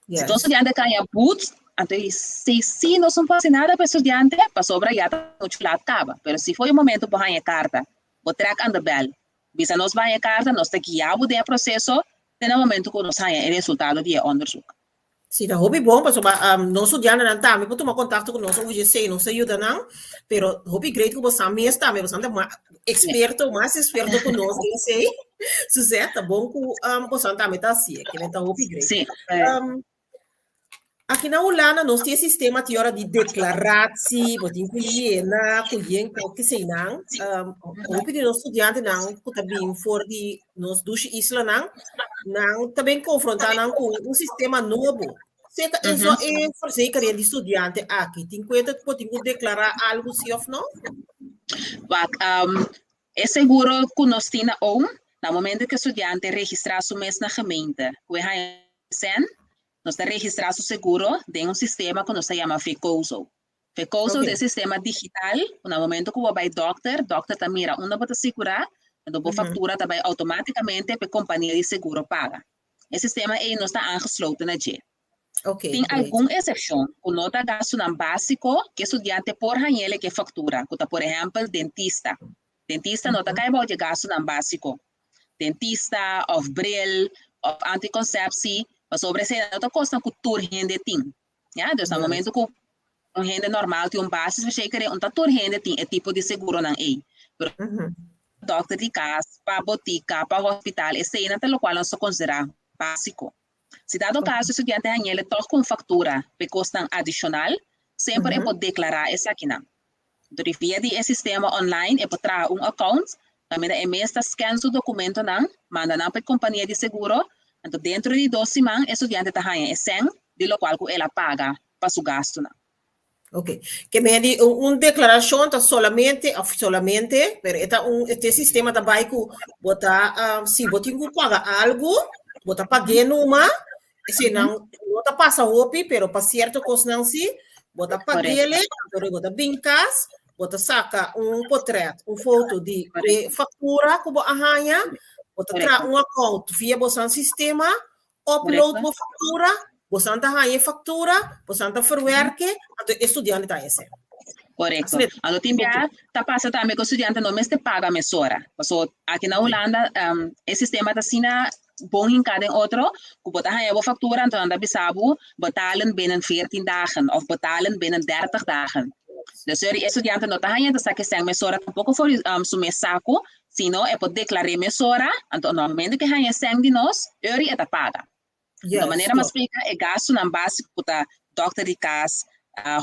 Si tur studiante ka haña but, anto e si si nos no por hasi nada pa e studiante pasobra ya ta muchu lat kaba. Pero si for e momento bo haña e karta, bo trèk aan de bèl, bisa nos bo haña e karta, nos ta guia bo den e proseso te na momento ku nos haña e resultado di e onderzoek. Sí, ta hopi bon pasobra nos studiantenan tambe por tuma kontakto ku nos over dje nos ta yuda nan, pero hopi great ku bosan mes tambe, bosan ta eksperto, mas eksperto ku nos den esei. Suzette, ta bon ku bosan tambe ta hasié, kende ta hopi great. Sí. Aki na Hulanda nos tin e sistema tin ora di deklaratie, bo tin ku yena, ku yen ku keseinan. Hopi di nos studiantenan ku ta bin for di nos dushi islanan, nan ta bin konfrontá nan ku un sistema nobo. Seka e so e verzekering di studiante aki, tin kuenta ku bo tin ku deklará algu si òf no? Wak, e seguro ku nos tin na OUM, na momento ku e studiante registrá su mes na gemeente, ku e haña sèn, Nos ta registrá su seguro den un sistema ku nos ta yama Vecozo. Vecozo ta e sistema digital ku na momento ku bo bai dòkter, dòkter ta mira unda bo ta sigurá, anto bo faktura ta bai outomátikamente pa e kompania di seguro paga. E sistema ei nos ta aangesloten na dje. Tin algun esepshon ku no ta gastunan básiko ku e studiante por hañ'el e ke faktura, ku ta por ehèmpel dentista. Dentista no ta kai bou di e gastunan básiko. Dentista òf bril òf antikonsepsi, pasobra esei no ta kosnan ku tur hende tin. Ya, dus na momento ku un hende normal tin un basisverzekering, un ta tur hende tin e tipo di seguronan ei. Pero dòkter di kas, pa botika, pa hospital, eseinan ta lokual nos ta konsiderá básiko. Si dado kaso e studiante hañ'el tòg ku un faktura pa e kosnan adishonal, semper e por deklará esakinan. Dor di via di e sistema online e por traha un account kaminda e mes ta scan su documentonan, manda nan pa e compania di seguro, anto dentro di dos siman e studiante ta haña e sèn di locual cu el a paga pa su gastunan. Ok. Ke men di un declaracion ta solamente, of solamente, pero e ta un, e sistema ta bai cu bo ta, si bo tin cu paga algo, bo ta pag'é numa, Esei nan no ta pasa hopi, pero pa cierto cosnan sí, bo ta pagele, pero bo ta bin cas, bo ta saca un portret, un foto di e factura cu bo a haña, bo ta traha un account via bosan sistema, upload bo factura, bosan ta haña e factura, bosan ta verwerke, anto e studiante ta haña esei. Korekto. Anto tin bia ta pasa tambe ku studiante no mester paga mesora. Paso aki na Hulanda e sistema ta asina bon hinká den otro ku bo ta haña bo faktura anto nan ta bisa bo betalen binnen 14 dagen òf betalen binnen 30 dagen. Dus e studiante no ta haña ta sa ke sèn mesora tampoko for su mes saku, sino e por deklar'é mesora, anto na momento ku e haña e sèn di nos, ori e ta paga. Di manera mas splika e gastunan básiko ku ta dòkter di kas,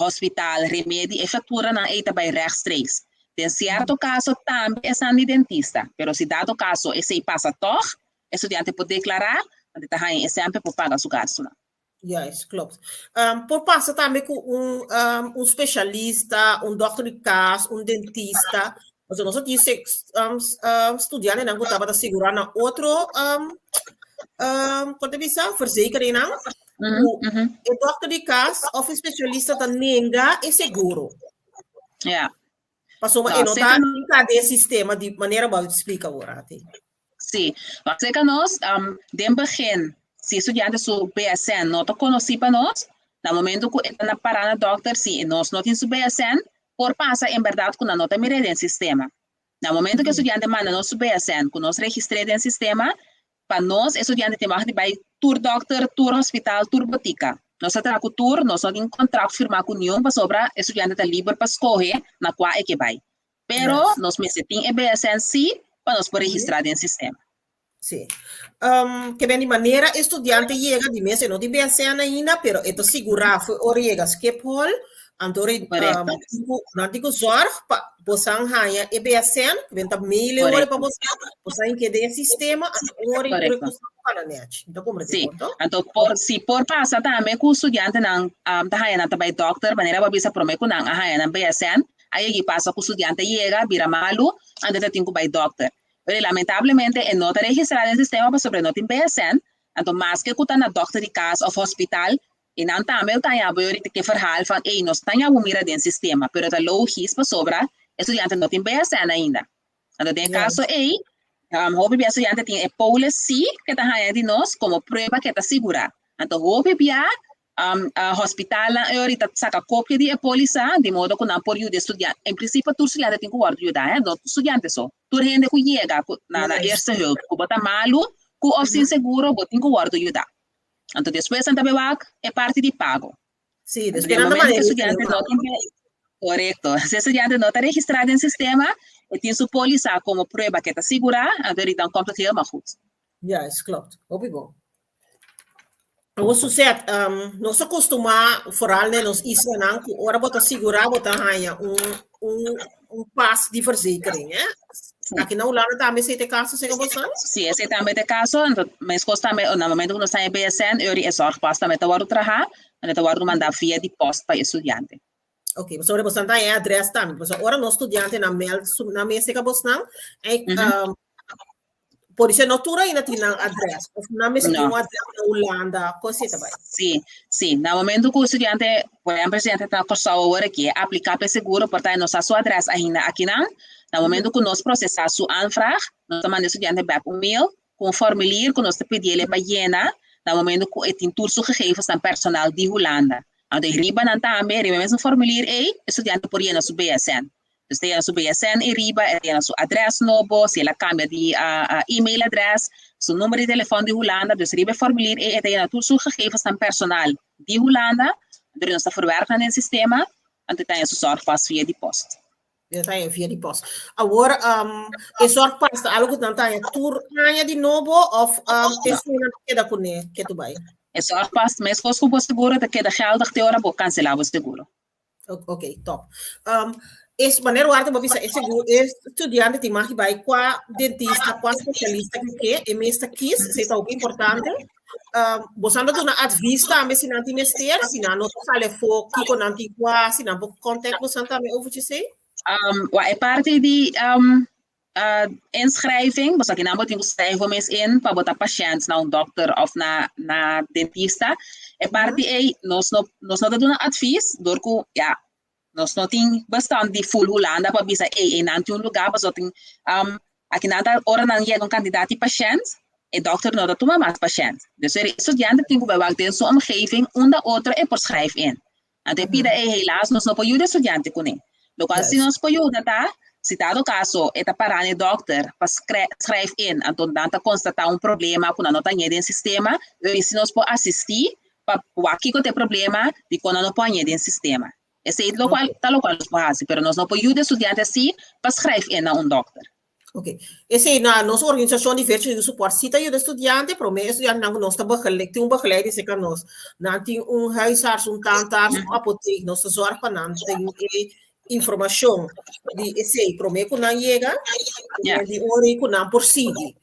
hospital, remedi, e fakturanan ei ta bai rechtstreeks. Den sierto kaso tambe esnan di dentista, pero si dado kaso esei pasa tòg, e studiante por deklará, anto e ta haña e sèn pa e por paga su gastunan. Juist, klopt. Por pasa tambe ku un, un spesialista, un dòkter di kas, un dentista. Pasobra nos a tin studiantenan ku tabata sigurá na otro kon ta bisa, verzekeringnan, ku e dòkter di kas òf e spesialista ta nenga e seguro. Pasobra e no ta hinká den e sistema di manera bo a splika awor ati. Sí, acerca nos, den begin, si e studiante su BSN no ta conoci pa nos, na momento cu e ta na para na dokter, si nos no tin su BSN, por pasa en berdad cu nan no ta mir'é den sistema. Na momento cu e studiante manda nos su BSN, cu nos registr'é den sistema, Pa nos, studiante tin mag di bai tur dòkter, tur hospital, tur botika. Nos ta traha ku tur, nos no tin kontrakt firmá ku niun pasobra e studiante ta liber pa skohe na kua e ke bai. Pero nos mester tin e BSN sí pa nos por registrá den sistema. Sí. Ke ben di manera e studiante yega, di mes e no tin BSN ainda, pero e ta sigurá fu ora yega Schiphol, anto ora nan tin ku zorg pa bosan haña e BSN, ke ben ta mail e ora pa bosan, bosan ke den e sistema, anto ora e tur e kosnan ku kana nèchi. Mi ta komprendé Sí. bon, to? Anto por si por pasa tambe ku studiantenan ta haña nan ta bai dòkter, manera bo a bisa promé ku nan a haña nan BSN, a yegi pasa ku studiante yega bira malu, anto ta tin ku bai dòkter. Pero lamentablemente e no ta registrá den sistema pasobra e no tin BSN, anto maske ku ta na dòkter di kas òf hospital, i nan tambe ta haña bo yorita ke verhaal van ey nos ta haña bo mira den sistema, pero ta logis pasobra e studiante no tin BSN ainda. Anto den e kaso ey, hopi bia studiante tin e polis sí ke ta haña di nos komo prueba ke ta sigurá. Anto hopi bia hospitalnan e ora ta saka kopia di e polisa di modo ku nan por yuda e studiante. En prinsipio tur studiante tin ku wòrdu yudá, he, no studiante so. Tur hende ku yega ku na na eerste hulp ku bo ta malu ku òf sin seguro bo tin ku wòrdu yudá. Anto despues nan ta bai wak e parti di pago. Sí, Anto despues den nan ta momento ku e manera studiante no tin Korekto. Si e studiante no ta registrá den sistema, e tin su polisa komo prueba ku e ta sigurá, anto dan komt het helemaal goed. Juist, klopt. Hopi bon. Awor Suzette, nos a kostumá, foral den nos islanan, ku ora bo ta sigurá bo ta haña un, un, un pas di verzekering, eh? Aki na Hulanda tambe esei ta e kaso, señor Bosman? Sí, esei tambe ta e kaso. Anto, meskos tambe, na momento ku nos haña BSN, e ora e zorgpas tambe ta wòrdu trahá, anto ta wòrdu mandá via di pòst pa e studiante. Ok, pasobra bosan ta haña e adrès tambe. Pasobra ora nos studiantenan mèld su nan mes serka bosnan, e por esei no tur ainda tin nan adrès. Of nan mester tin No. un adrès na Hulanda, kon esei ta bai? Sí, sí. Na momento ku studiante, por ehèmpel studiante ta na Kòrsou awor aki, e apliká pa e seguro, por ta e no sa su adrès ainda akinan. Na momento ku nos prosesá su aanvraag, nos ta manda e studiante bèk un mail ku un formulier ku nos ta pidi el pa yena na momento ku e tin tur su gegevensnan personal di Hulanda. Anto e riba nan tambe, riba e mesun formulier ei, e studiante por yena su BSN. Dus ta yena su BSN ei riba, e ta yena su adres nobo, si el a kambia di e-mailadres, su number di telefòn di Hulanda. Dus riba e formulier ei e ta yena tur su gegevensnan personal di Hulanda. Anto nos ta verwerk nan den sistema, anto e ta haña su zorgpas via di post. E ta haña via di post. Awor, e zorgpas ta algo ku nan ta haña tur aña di nobo òf esun nan ta keda kuné ketu bai? E zorgpas, meskos ku bo seguro, ta keda geldig te ora bo kanselá bo seguro. Ok, top. Es manera warte bo bisa e seguro, e studiante tin mag di bai kua dentista, kua spesialista ku ke, e mes ta kis, esei ta hopi importante. Boso anda duna advies tambe si nan tin mester, si nan no ta sali afó kiko nan tin ku hasi, nan por contact boso tambe over esei? Wa e parti di inschrijving, boso aki nan bo tin ku schrijf bo mes in pa bo ta pashènt na un dòkter òf na na dentista. E parti ei nos no nos no ta duna advies dor ku ya nos no tin bestand di ful Hulanda pa bisa ei einan tin un lugá pasobra tin aki nan ta ora nan yega un kantidat di pashènt e dòkter no ta tuma mas pashènt. Dus e studiante tin ku bai wak den su omgeving unda otro e por schrijf in. Anto e pida ei helaas nos no por yuda e studiante kuné. Lokual si nos por yuda ta, si dado kaso e ta pará na e dòkter pa schrijf in, anto nan ta konstatá un problema ku nan no ta hañ'é den sistema, i si nos por asistí pa wak kiko ta e problema dikon nan no por hañ'é den sistema. Esei lokual ta lokual nos por hasi, pero nos no por yuda e studiante así pa schrijf in na un dòkter. Ok. Esei na nos organisashon di Virtual Youth Support sí ta yuda studiante, promé e studiantenan ku nos ta begeleid, tin un begeleider serka nos. Nan tin un huisarts, un tandarts, un apotek, nos ta zòrg pa nan tin e informashon di esei promé ku nan yega, di ora ku nan por sigui.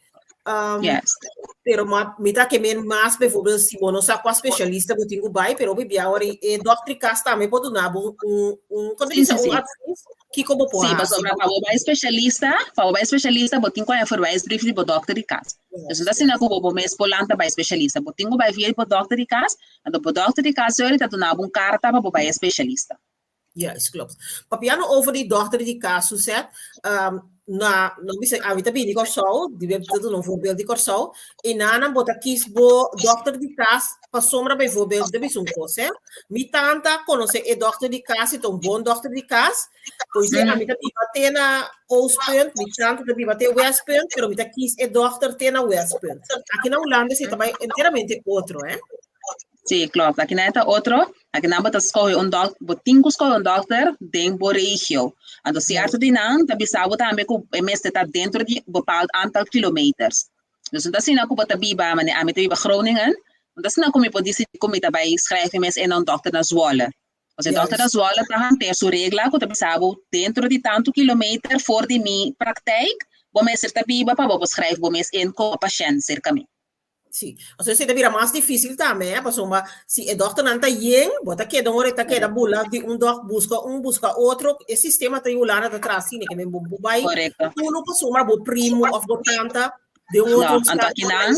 Pero ma mi ta ke men mas bijvoorbeeld si bo no sa kua spesialista bo tin ku bai, pero hopi bia ora e dòkter di kas tambe por duna bo un un kon ta bisa un advies kiko bo por Sí, hasi. pasobra pa bo bai spesialista, pa bo bai spesialista bo tin ku haña verwijsbrief di bo dòkter di kas. Dus no ta asina ku bo bo mes por lanta bai spesialista, bo tin ku bai via di bo dòkter di kas, anto bo dòkter di kas yori ta duna bo un karta pa bo bai e spesialista. Juist, klopt. Papiando over di dòkter di kas, Suzette, um, na, no bisa, ami ta bini Kòrsou, di be ta duna un voorbeeld di Kòrsou, i nanan bo ta kies bo dòkter di kas pasobra bijvoorbeeld, ta bisa un kos, hè. Mi tanta konosé e dòkter di kas i ta un bon dòkter di kas, pois mm. ami ta biba te na Oostpunt, mi tanta ta biba te Westpunt, pero mi ta kies e dòkter te na Westpunt. Aki na Hulanda si ta bai enteramente otro, hè. Sí, klopt. Aki nan ta otro. Aki nan bo ta skohe un dòk, bo tin ku skohe un dòkter den bo regio. Anto sierto di nan ta bisa bo tambe ku e mester ta dentro di bepaald aantal kilometers. Dus no ta asina ku bo ta biba, mane ami ta biba Groningen, no ta asina ku mi por disidí ku mi ta bai schrijf mi mes in na un dòkter na Zwolle. Pasobra e dòkter na Zwolle ta hanteer su regla ku ta bisa bo dentro di tantu kilometer for di mi praktijk bo mester ta biba pa bo por schrijf bo mes in komo pashènt serka mi. Sí. Osea, esei ta bira mas difícil tambe, eh, pasobra si e dokternan ta yen, bo ta keda un ora ta keda bula di un dok buska un, buska otro. E sistema ta Hulanda ta traha asina, ke men bo bo bai Correcto. uno pasobra bo primo of bo tanta den un No, otro anto stad. akinan,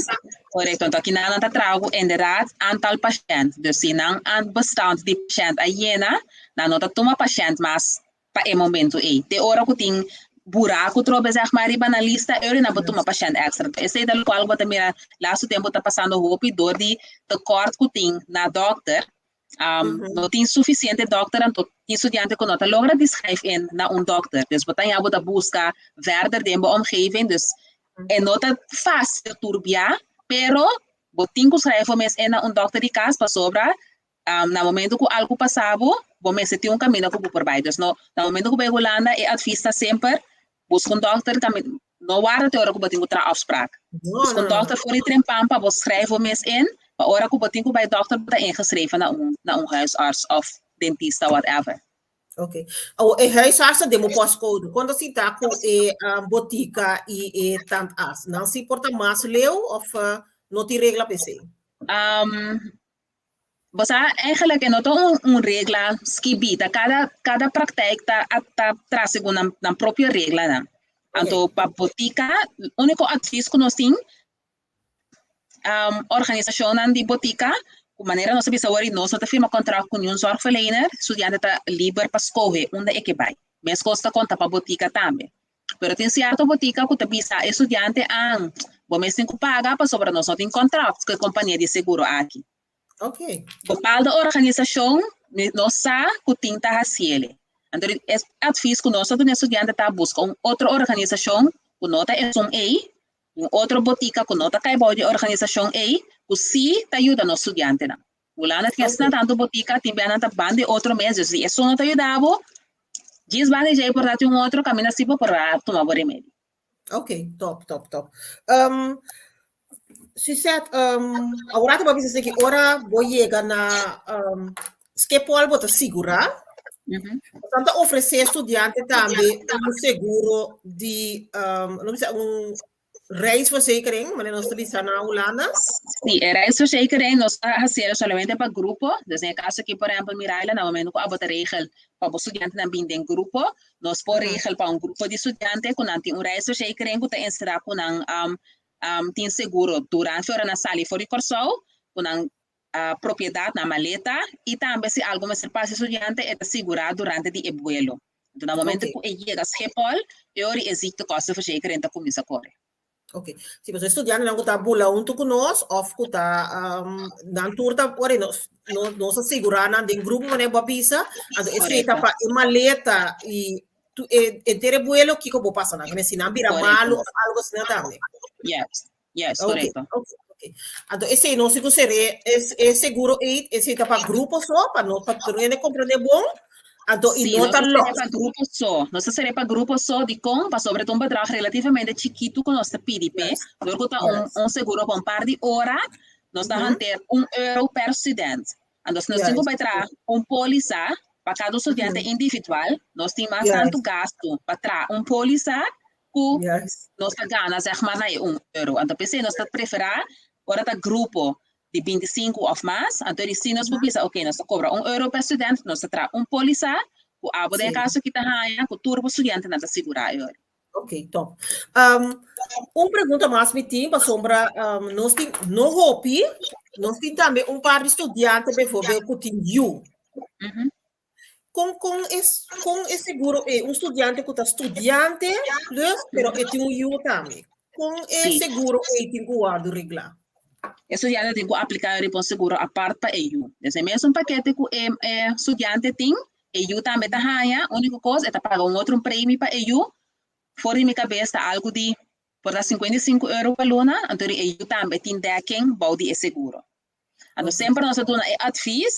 correcto, anto akinan nan ta traha ku inderdaad aantal pashent. Dus si nan aan bestand di pashent a yena, nan no ta tuma pashent mas pa e momento ei. Te ora ku tin buraku trobe zeg maar riba nan lista, euri nan por tuma pashent extra. Esei ta lokual ku bo ta mira lastu tempu ta pasando hopi dor di tekort ku tin na dòkter. No tin sufisiente dòkter, anto tin studiante ku no ta logra di schrijf in na un dòkter. Dus bo ta haña bo ta buska verder den bo omgeving. Dus e no ta fásil tur bia, pero bo tin ku schrijf bo mes in na un dòkter di kas pasobra Na momento ku algu pasa bo, bo mester tin un kaminda ku bo por bai. Dus no, na momento ku bai Hulanda, e advis ta semper, buska un dòkter, no warda te ora ku bo tin ku traha afsprak. Buska un dòkter for di trempan pa bo schrijf bo mes in, pa ora ku bo tin ku bai dòkter bo ta ingeschreven na un na un huisarts òf dentista whatever. Ok. Awo e huisarts ta den bo postcode. Kon ta sinta ku e botika i e tandarts? Nan si por ta mas leu òf no tin regla pa esei? Bo sa, eigenlijk e no ta un, un regla skibí, ta kada, kada praktijk ta, ta traha segun nan, nan propio reglanan. Anto pa botika, úniko advies ku nos tin, um, organisashonnan di botika, ku manera nos a bisa awor, nos no ta firma kontrakt ku niun zorgverlener, studiante ta liber pa skohe unda e ke bai. Meskos ta konta pa botika tambe. Pero tin sierto botika ku ta bisa e studiante, an, bo mes tin ku paga pasobra nos no tin kontrakt ku e kompania di seguro aki. Bepaalde organisashon nos sa ku tin ta hasiele. Anto e advis ku nos ta duna e studiante ta buska un otro organisashon ku no ta esun ei, un otro botika ku no ta kai bou di e organisashon ei, ku si ta yuda nos studiantenan. Hulanda tin asina tantu botika, tin bia nan ta ban di otro mes, dus si esun no ta yuda bo, djis ban di djei por ta tin un otro kaminda si bo por a tuma bo remedi. Ok, top, top, top. Um, Suzette, um, awor bo bisa ki ora bo yega na um, Schiphol bo ta sigurá. Bo ta ofresé studiante tambe un seguro di, um, no bisa un Reisverzekering, manera nos ta bisa na Hulanda? Sí, e reisverzekering nos ta hasié solamente pa grupo. Dus den e kaso aki, por ehèmpel, Miraila, na momento ku abo ta regel pa bo studiantenan bin den grupo, nos por regel pa un grupo di studiante ku nan tin un reisverzekering ku ta enserá ku nan tin seguro durante ora nan sali for di Kòrsou, ku nan propiedat, nan maleta, i tambe si algu mester pasa e studiante e ta sigurá durante di e buelo. Anto na momento ku e yega Schiphol, e ora e ziektekostenverzekering ta kuminsá kore. Ok. Si pasobra e studiantenan ku ta bula huntu ku nos òf ku ta nan tur ta ora nos nos a sigurá nan den grupo manera bo a bisa, anto esei ta pa e maleta i e henter e buelo kiko bo pasa nan. Si nan bira malu òf algu asina tambe. Yes. Yes, korekto. Ok, ok. Anto esei no siku seré es e seguro ei, esei ta pa grupo so, pa no pa tur hende komprendé bon. Anto i Sí, no nos ta ta seré los. pa grupo so. Nos ta seré pa grupo so, dikon? Pasobra ta un bedrag relativamente chikitu ku nos ta pidi p'e. Dor ku ta un Yes. un seguro pa un par di ora, nos ta hanteer un euro per student. Anto si nos tin ku Yes. bai traha un pólisa pa kada studiante individual, nos tin mas tantu gastu pa traha un pólisa ku nos ta gana zeg maar na e un euro. Anto p'esei nos ta preferá ora ta grupo di 25 òf mas, anto di si nos por bisa oke nos ta kobra un euro per student, nos ta traha un pólisa ku abo den e kaso aki ta haña ku tur bo studiantenan ta sigurá e ora. Ok, top. Um, un pregunta mas mi tin, pasobra um, nos tin no hopi, nos tin tambe un par di studiante bijvoorbeeld ku tin yu. Kon kon e kon e seguro e un studiante ku ta studiante plus pero e tin un yu tambe. Kon e seguro ei tin ku wòrdu reglá? E studiante tin ku apliká riba un seguro apart pa e yu. Dus e mesun pakete ku e e studiante tin, e yu tambe ta haña, úniko kos e ta paga un otro premie pa e yu. For di mi kabes ta algu di por ta €55 pa luna, anto e yu tambe tin dekking bou di e seguro. Anto semper nos ta duna e advies,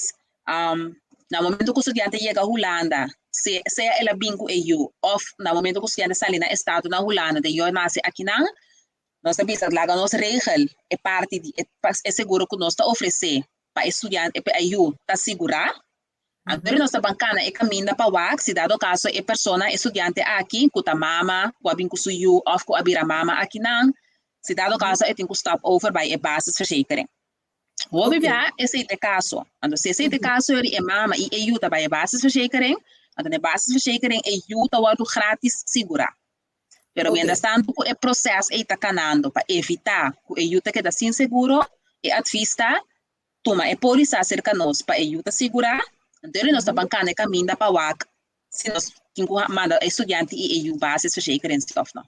na momento ku studiante yega Hulanda, se sea el a bin ku e yu òf na momento ku studiante sali na estado na Hulanda, den yu a nase akinan, nos ta bisa laga nos regel e parti di e e seguro ku nos ta ofresé pa e studiante pa e yu ta sigurá. Anto nos ta ban kana e kaminda pa wak si dado kaso e persona, e studiante aki ku ta mama ku a bin ku su yu òf ku a bira mama akinan, si dado kaso e tin ku stap over bai e basisverzekering. Hopi bia esei ta e kaso. Anto si esei ta e kaso yori e mama i e yu ta bai e basisverzekering, anto na e basisverzekering e yu ta wòrdu gratis sigurá. Pero mientras tanto ku e proses ei ta kanando pa evitá ku e yu ta keda sin seguro, e advis ta tuma e pólisa serka nos pa e yu ta sigurá, anto yori nos ta ban kana e kaminda pa wak si nos tin ku manda e studiante i e yu basisverzekering si òf no.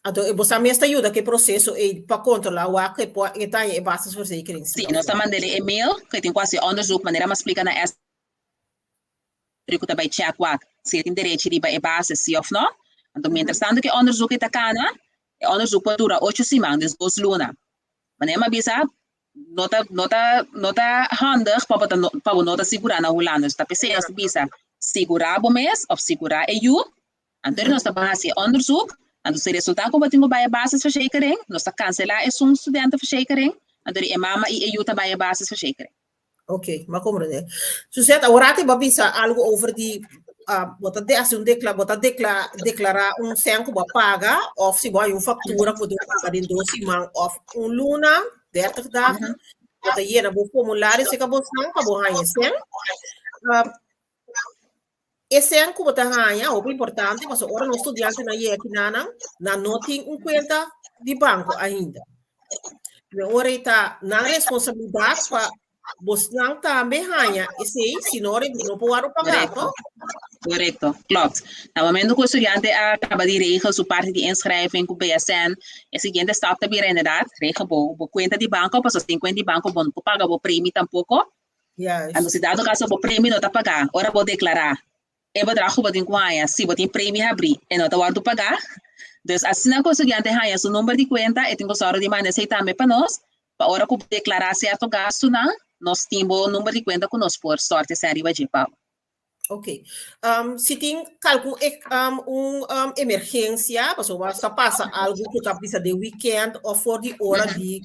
Anto e bosa mes ta yuda ku e proseso ei pa kontrolá wak ku e por e ta haña e basisverzekering si. Sí, nos ta mand'é e mail ku e tin ku hasi onderzoek manera mi a splika na ku ta bai check wak si e tin derechi riba e basis si òf no. Anto mientras tanto ku e onderzoek ei ta kana, e onderzoek por dura ocho siman, dus dos luna. Manera mi a bisa, no ta no ta no ta handig pa bo ta pa bo no ta sigurá na Hulanda. Dus ta p'esei nos ta bisa sigurá bo mes òf sigurá e yu. Anto nos ta ban hasi e onderzoek, anto si resultá ku bo tin ku bai e basisverzekering, nos ta kanselá esun studentenverzekering, anto di e mama i e yu ta bai e basisverzekering. Ok, m'a komprendé. Suzette, awor ati bo a bisa algu over di bo ta hasi un dekla, bo ta dekla deklará un sèn ku bo a paga òf si bo hay un faktura ku bo tin ku paga den dos siman òf un luna, dertig dagen, bo ta yena bo formulario serka bosnan pa bo haña e sèn. E sèn ku bo ta haña hopi importante pasobra ora nos studiantenan yega kinanan, nan no tin un kuenta di banko ainda. E ora ei ta nan responsabilidat pa bosnan tambe haña esei, si no ora no por wòrdu pagá, to? Korekto, klopt. Na momento ku e studiante a kaba di regel su parti di inschrijving ku BSN, e siguiente stap ta bira inderdaad regel bo bo kuenta di banko, pasobra sin kuenta di banko bo no por paga bo premi tampoko. Juist. Anto si dado caso bo premio no ta pagá, ora bo deklará e bedrag ku bo tin ku haña, si bo tin premio habrí, e no ta wòrdu pagá. Dus asina ku e studiante haña su number di kuenta, e tin ku sòru di manda esei tambe pa nos, pa ora ku bo deklará sierto gastunan, nos tin bo number di kuenta ku nos por stòrt esei riba dje pa bo. Ok. Si tin kalkun un emergensia, pasobra sa pasa algu ku ta bisa den weekend òf for di ora di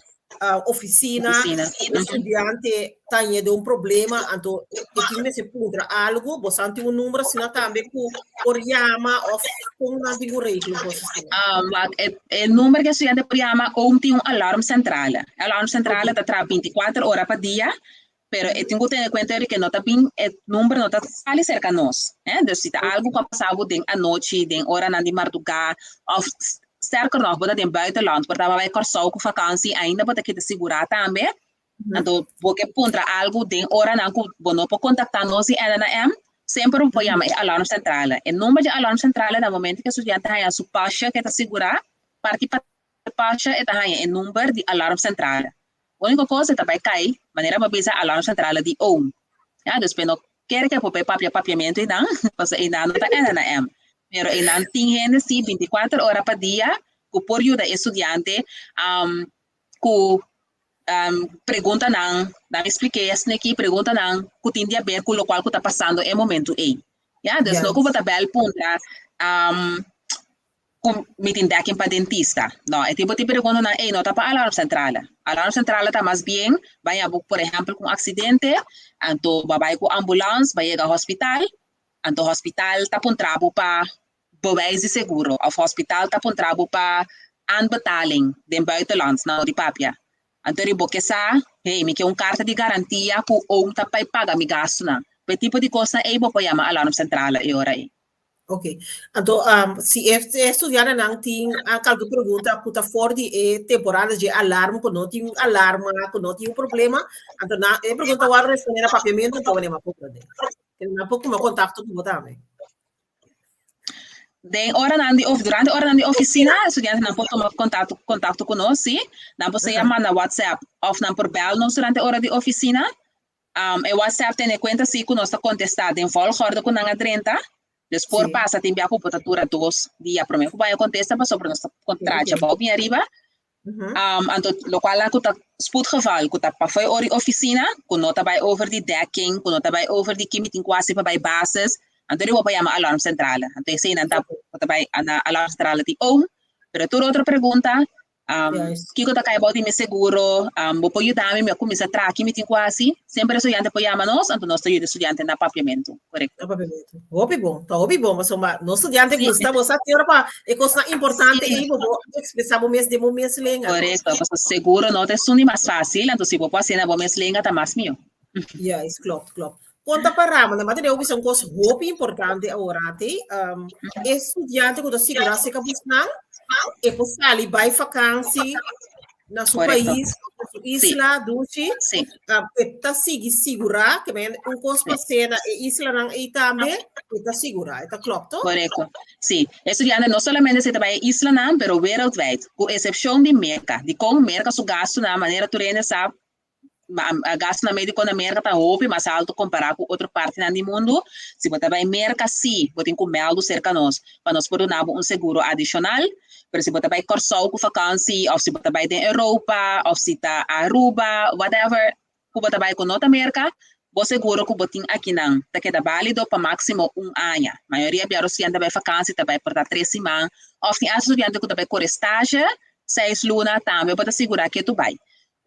ofisina, e studiante ta haña den un problema, anto e tin mester puntra algu, bo sa tin un number asina tambe ku por yama òf kon nan tin ku regla un kos asina? Wak, e number ku e studiante por yama, oom tin un alarmcentrale. E alarmcentrale ta traha 24 ora pa dia. Pero e tin ku tene kuenta di ke no ta bin e number no ta sali serka nos. Eh? Dus si ta algu ku a pasa bo den anochi, den oranan di mardugá, òf sterker nog, bo ta den buitenland, por ta bo a bai Kòrsou ku vakansi, ainda bo ta keda sigurá tambe. Anto bo ke puntra algu den oranan ku bo no por kontaktá nos di NNM, semper bo por yama e alarmcentrale. E number di alarmcentrale na momento ku e studiante haña su pasje ke ta sigurá, parti pa pasje e ta haña e number di alarmcentrale. Úniko kos e ta bai kai, manera bo bisa alarmcentrale di oom. Ya, dus pe no kere ke por bai papia papiamentu einan, pasobra einan no ta NNM. Pero einan tin hende si 24 ora pa dia ku por yuda e studiante ku preguntanan, nan mi splik'é esneki, preguntanan ku tin di aber ku lokual ku ta pasando e momentu ei. Ya, dus no ku bo ta bèl puntra ku mi tin dèking pa dentista. No, e tipo di preguntanan ei no ta pa alarmcentrale. Alarmcentrale ta mas bien baña bo, por ehèmpel, ku un aksidente, anto bo a bai ku ambulans, bo a yega hospital, anto hospital ta puntra bo pa bewijs di seguro òf hospital ta puntra bo pa aanbetaling den buitenland, nan no di papia. Anto di bo ke sa, hey, mi ke un karta di garantia ku oom ta bai paga mi gastunan. Pa e tipo di kosnan ei bo por yama alarmcentrale e ora ei. Ok. Anto, si e estudiantenan tin kalke pregunta ku ta for di e temporada dje alarma, ku no tin alarma, ku no tin un problema, anto nan e pregunta wòrdu respondé na papiamentu, anto bo a comprendé. Nan por tuma kontakto ku bo tambe. Den oranan di of durante oranan di ofisina, estudiantenan por tuma kontakto kontakto ku nos, sí. Nan por sea manda WhatsApp òf nan por bèl nos durante ora di ofisina. E WhatsApp tene kuenta sí ku nos ta kontestá den volgorde ku nan a drenta. Dus por pasa tin bia ku bo ta dura dos dia promé ku bo haña kontesta pasobra nos ta kontracha bou bien ariba. Anto lokual nan ku ta spoedgeval ku ta pafó e ora di ofisina ku no ta bai over di dekking, ku no ta bai over di ki mi tin ku hasi pa bai basis, anto di bo por yama alarmcentrale. Anto eseinan ta bo ta bai na alarmcentrale di oom. Pero tur otro pregunta Kiko ta kai bou di mi seguro? Bo por yuda mi? Mi a kuminsá traha ki mi tin ku hasi? Semper e studiante por yama nos, anto nos ta yuda e studiante na papiamentu. Korekto. Na papiamentu. Hopi bon. Ta hopi bon pasobra nos studiante gusta bo sa tin ora pa e kosnan importante ei bo por ekspresá bo mes den bo mes lenga. Korekto. Pasobra seguro no ta esun di mas fásil, anto si bo por hasié na bo mes lenga ta mas mihó. Juist, klopt, klopt. Kon ta pará, ma m'a tene bisa un kos hopi importante awor ati. E studiante ku ta sigurá serka busnan, e por sali bai vakansi na su pais, na su isla, dushi. E ta sigui sigurá, ke men un kos pas'é na e islanan ei tambe, e ta sigurá, e ta klopt, to? Korekto. Sí, e studiante no solamente si ta bai e islanan, pero wereldwijd, ku esepshon di Merka. Dikon Merka su gastunan, manera tur hende sa, Gastunan médiko na Merka ta hopi mas altu kompará ku otro partinan di mundu. Si bo ta bai Merka sí, bo tin ku mèldu serka nos pa nos por duna bo un seguro adishonal. Pero si bo ta bai Kòrsou ku vakansi òf si bo ta bai den Europa òf si ta Aruba, whatever ku bo ta bai ku no ta Merka, bo seguro ku bo tin akinan ta keda bálido pa máksimo un aña. Mayoria bia rustudiante ta bai vakansi ta bai por ta tres siman òf tin asta studiante ku ta bai kore stazje seis luna tambe bo ta sigurá ke tu bai.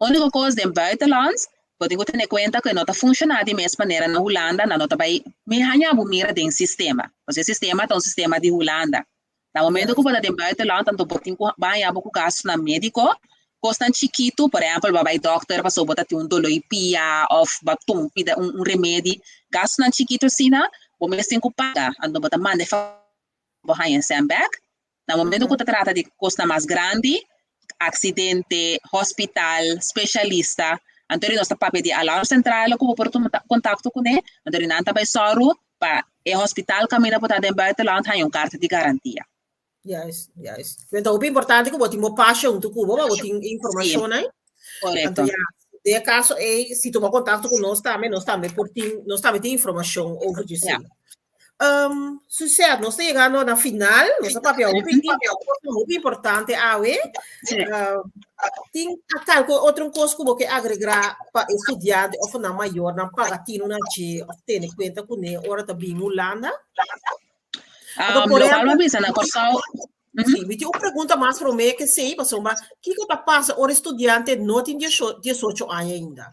Úniko kos den buitenland, bo tin ku tene kuenta ku e no ta funshoná di mes manera na Hulanda, nan no ta bai mi haña bo mira den sistema, pasobra e sistema ta un sistema di Hulanda. Na momento ku bo ta den buitenland anto bo tin ku baña bo ku gastunan médiko, kosnan chikitu, por ehèmpel bo a bai dòkter pasobra bo ta tin un doló di pia òf bo a tuma un pida un remedi, gastunan chikitu asina bo mes tin ku paga, anto bo ta manda e bo haña sèn bèk. Na momento ku ta trata di kosnan mas grandi, aksidente, hospital, spesialista, anto di nos ta papia di alarmcentrale ku bo por tuma kontakto kuné, anto di nan ta bai sòru pa e hospital kaminda bo ta den buitenland haña un karta di garantia. Juist, juist. Pero ta hopi importante ku bo tin bo pasha huntu ku bo pa bo tin e informashonnan. Korekto. Anto ya, den e kaso ei, si tuma kontakto ku nos tambe, nos tambe por tin, nos tambe tin informashon over dje Ja. esei. Suzette, nos ta yegando na final. Nos a papia hopi, hopi importante awe. Tin algo otro kos ku bo ke agregar pa estudiante of nan mayornan paga tinu na dje of tene kuenta kuné ora ta bin Hulanda? Um, Por lo cual ejemplo, bisa na Kòrsou. Sí, mi tin un pregunta mas promé ke esei, pasobra kiko ta pasa ora estudiante no tin 18 aña ainda?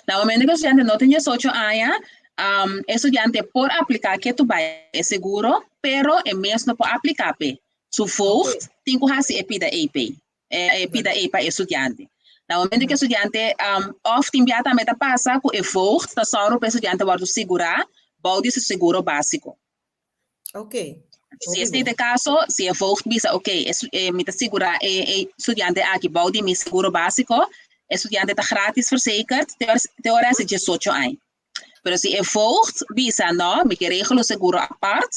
Na momento ku estudiante no tin 18 aña, um, e estudiante por apliká ke tu bai e seguro, pero e mes no por apliká p'e. Su voogd tin ku hasi e pida ei p'e, e pida ei pa e estudiante. Na momento ku e estudiante, um, òf tin bia tambe ta pasa ku e voogd ta sòru pa e estudiante wòrdu sigurá bou di su seguro básiko. Ok. Si esei ta e kaso, si e voogd bisa, ok, e, mi ta sigurá e, e studiante aki bou di mi seguro básiko, e studiante ta gratis verzekerd te ora, te ora e 18 aña. Pero si e voogd bisa, no, mi ke regel un seguro apart,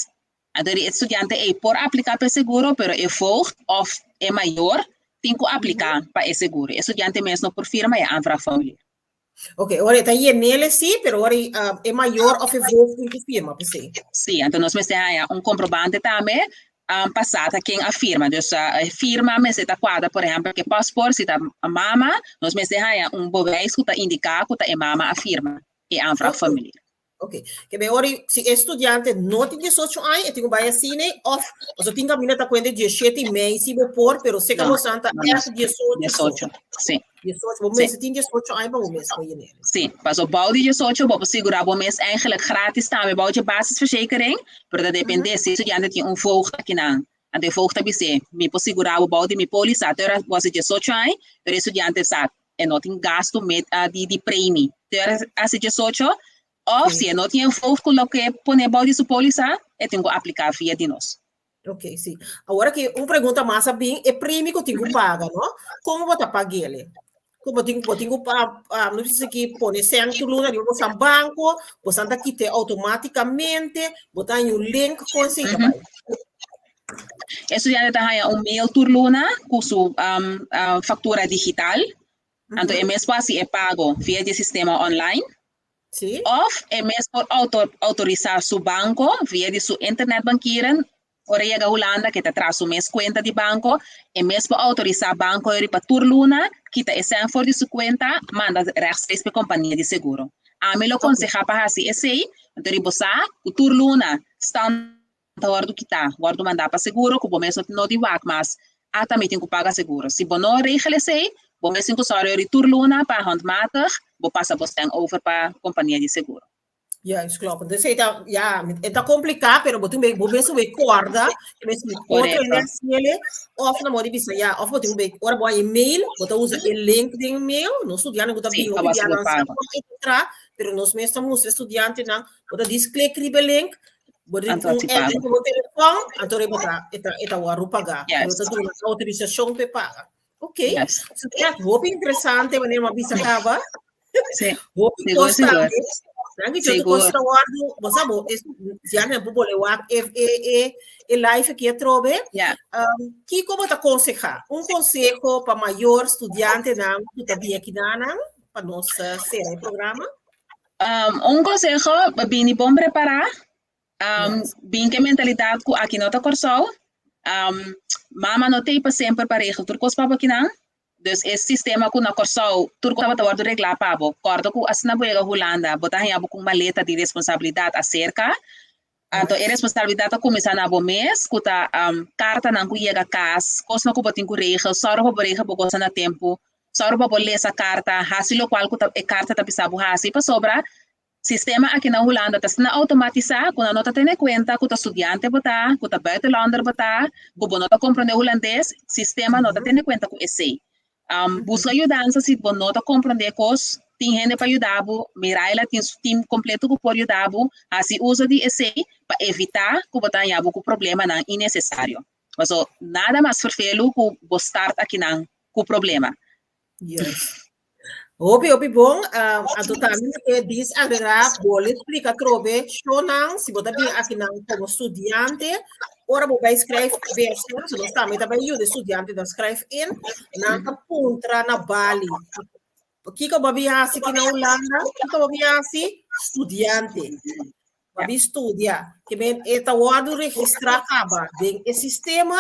anto e studiante ei por apliká pa e seguro, pero e voogd òf e mayor tin ku apliká pa e seguro. E studiante mes no por firma e aanvraagformulier. Ok, ora e ta yenele sí, pero ora e mayor of e voogd tin ku firma, p'esei. Sí, anto nos mester haña un comprobante tambe um, pa sa ta ken a firma. Dus e firma mester ta kuadra, por ehempel, ke paspoort, si ta mama, nos mester haña un bewijs ku ta indiká ku ta e mama a firma e aanvraagformulier. Ok. Ke ben ora si e studiante no tin 18 aña, e tin ku bai asina, of paso tin kaminda ta kuenta 17 i mei si bo por, pero seka No, bo san ta no, no. echt 18 so. 18, sí. 18, bo Sí. mester tin 18 aña pa bo mes por yen'é. Sí, paso bou di 18 bo por sigurá bo mes eigenlijk gratis tambe bou dje basisverzekering, pero ta dependé si e studiante tin un voogd akinan. Anto e voogd ta bis'é, mi por sigurá bo bou di mi pólisa te ora bo hasi 18 aña, pero e studiante sa e no tin gastu met di di premi te ora hasi 18, òf si e no tin e voogd ku loke pone bou di su pólisa, e tin ku apliká via di nos. Ok, sí. Awor aki un pregunta mas a bin, e premi ku tin ku paga, no? Kon bo ta pag'el? Ku bo tin bo tin ku pa no bisa ki pone sèn tur luna riba bosan banko, bosan ta kit'é outomátikamente, bo ta haña un link kon esei ta bai. E studiante ta haña un mail tur luna ku su faktura digital. Anto e mes por hasi e pago via di e sistema online. Sí. Òf e mes por outorisá su banko via di su internetbankieren. Ora e yega Hulanda ke ta traha su mes kuenta di banko, e mes por outorisá banko riba tur luna kita e sèn for di su kuenta manda rèchtstreeks pa e kompania di seguro. Ami lo konsehá pa hasi esei, anto riba bo sa ku tur luna stan ta wòrdu kitá, wòrdu mandá pa seguro ku bo mes no di wak mas, ata mi tin ku paga seguro. Si bo no regel esei, bo mes tin ku sòru yori tur luna pa handmatig bo pasa bo sèn over pa kompania di seguro. Juist, klopt. Dus e ta, ja, e ta kompliká, pero bo tin be, bo mes be kòrda, bo mes be otro Korekto. hende hasiele, òf na modo di bisa, ja, òf bo tin be, ora bo haña mail, bo ta usa e link den mail, nos studiantenan ku ta Sí, bin pa hopi bo bia hasi bo nan sa pago. kon entra, pero nos mes ta mustra e studiantenan, bo ta dis klik riba e link, bo tin Anto un hasi app pago. riba bo telefòn, anto bo ta, e ta, e ta wòrdu pagá. Bo Juist. ta duna outorisashon pa e paga. Ok. Juist. So, ja, hopi interesante, wanneer mi a bisa kaba. Sí. Hopi Sigur, kos sigur. tambe. Danki Dios, Sigur. kos ta wòrdu, bo sa bo, es, ya nan por bole wak e, e, e, e live aki atrobe. Ja. Kiko bo ta konsehá? Un konseho pa mayor studiantenan ku ta bin aki nanan, pa nos sera e programa? Un konseho, bini bon prepará. Yes. Bin ku e mentalidat ku aki no ta Kòrsou. Mama no t'ei pa semper pa regel tur kos pa bo akinan. Dus e sistema ku na Kòrsou tur kos tabata wòrdu reglá pa bo. Kòrda ku asina bo yega Hulanda bo ta haña bo ku un maleta di responsabilidat aserka. Anto e responsabilidat ta kuminsá na bo mes ku ta kartanan ku yega kas, kosnan ku bo tin ku regel, sòru pa bo regel bo kosnan na tempu, sòru pa bo lesa karta, hasi lokual ku ta e karta ta bisa bo hasi pasobra Sistema aki na Hulanda ta asina automatisá ku nan no ta tene kuenta ku ta studiante bo ta, ku ta buitenlander bo ta, ku bo no ta komprondé hulandes, sistema no ta tene kuenta ku esei. Buska yudansa si bo no ta komprondé kos, tin hende pa yuda bo, Miraila tin su team kompleto ku por yuda bo, hasi uso di esei pa evitá ku bo ta haña bo ku problemanan innesesario. Paso nada mas ferfelu ku bo start akinan ku problema. Yes. Hopi, hopi bon. Anto tambe mi ke dis agregá, bo le splika atrobe shownan, si bo ta bin akinan komo studiante, ora bo bai skrijf BSN, so nos tambe ta bai yuda e studiantenan skrijf in, nan ta puntra na bali. Kiko bo a bin hasi aki na Hulanda? Kiko bo a bin hasi? Studiante. Pa bin studia. Ke men e ta wòrdu registrá kaba den e sistema.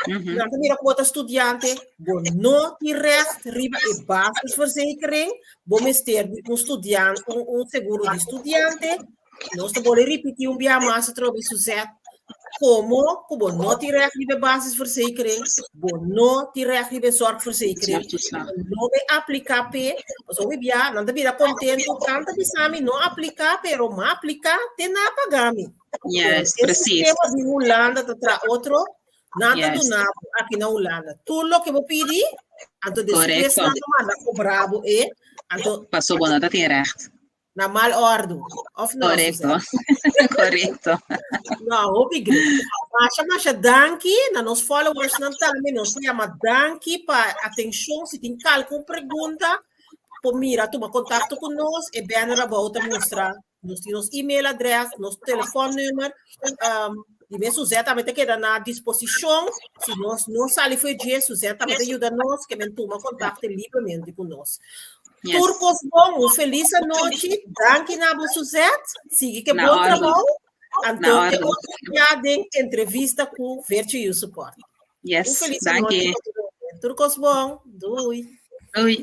Nan ta mira ku bo ta studiante, bo no tin règt riba e basisverzekering, bo mester di un studiante, un seguro di studiante. Nos ta bolbe ripití un bia mas atrobe, Suzette, komo ku bo no tin règt riba e basisverzekering, bo no tin règt riba e zorgverzekering, bo no bay apliká p'e, pasobra hopi bia nan ta bira kontentu, tanta bisa mi no apliká, pero m'a apliká te nan a paga mi. Yes, E precies. sistema di Hulanda ta traha otro, nan ta Yes. duna bo aki na Hulanda tur loke bo pidi, anto despues Korekto. nan ta manda kobra bo e, anto Pasobra bo no ta tin règt. Na mal ordu. Of no, Korekto. Suzette? Korekto. No, hopi great. Masha, masha danki na nos followers nan tambe. Nos ta yama danki pa atenshon. Si tin kalkun pregunta, por mira, tuma kontakto ku nos. E banner abou ta mustra. Nos tin nos email adres, nos telefonnummer. Di mes Suzette tambe ta keda na disposishon. Si nos no sali for dje, Suzette tambe ta yuda nos, ke men tuma kontakto libremente ku nos. Yes. Tur kos bon, un felis anochi. Danki na bo Suzette. Sigui ke Na bon orde. trabou. Na Anto te orde. otro dia den entrevista ku Virtue You Support. Un Yes, felis danki. anochi. Tur kos bon. Doei. Doei.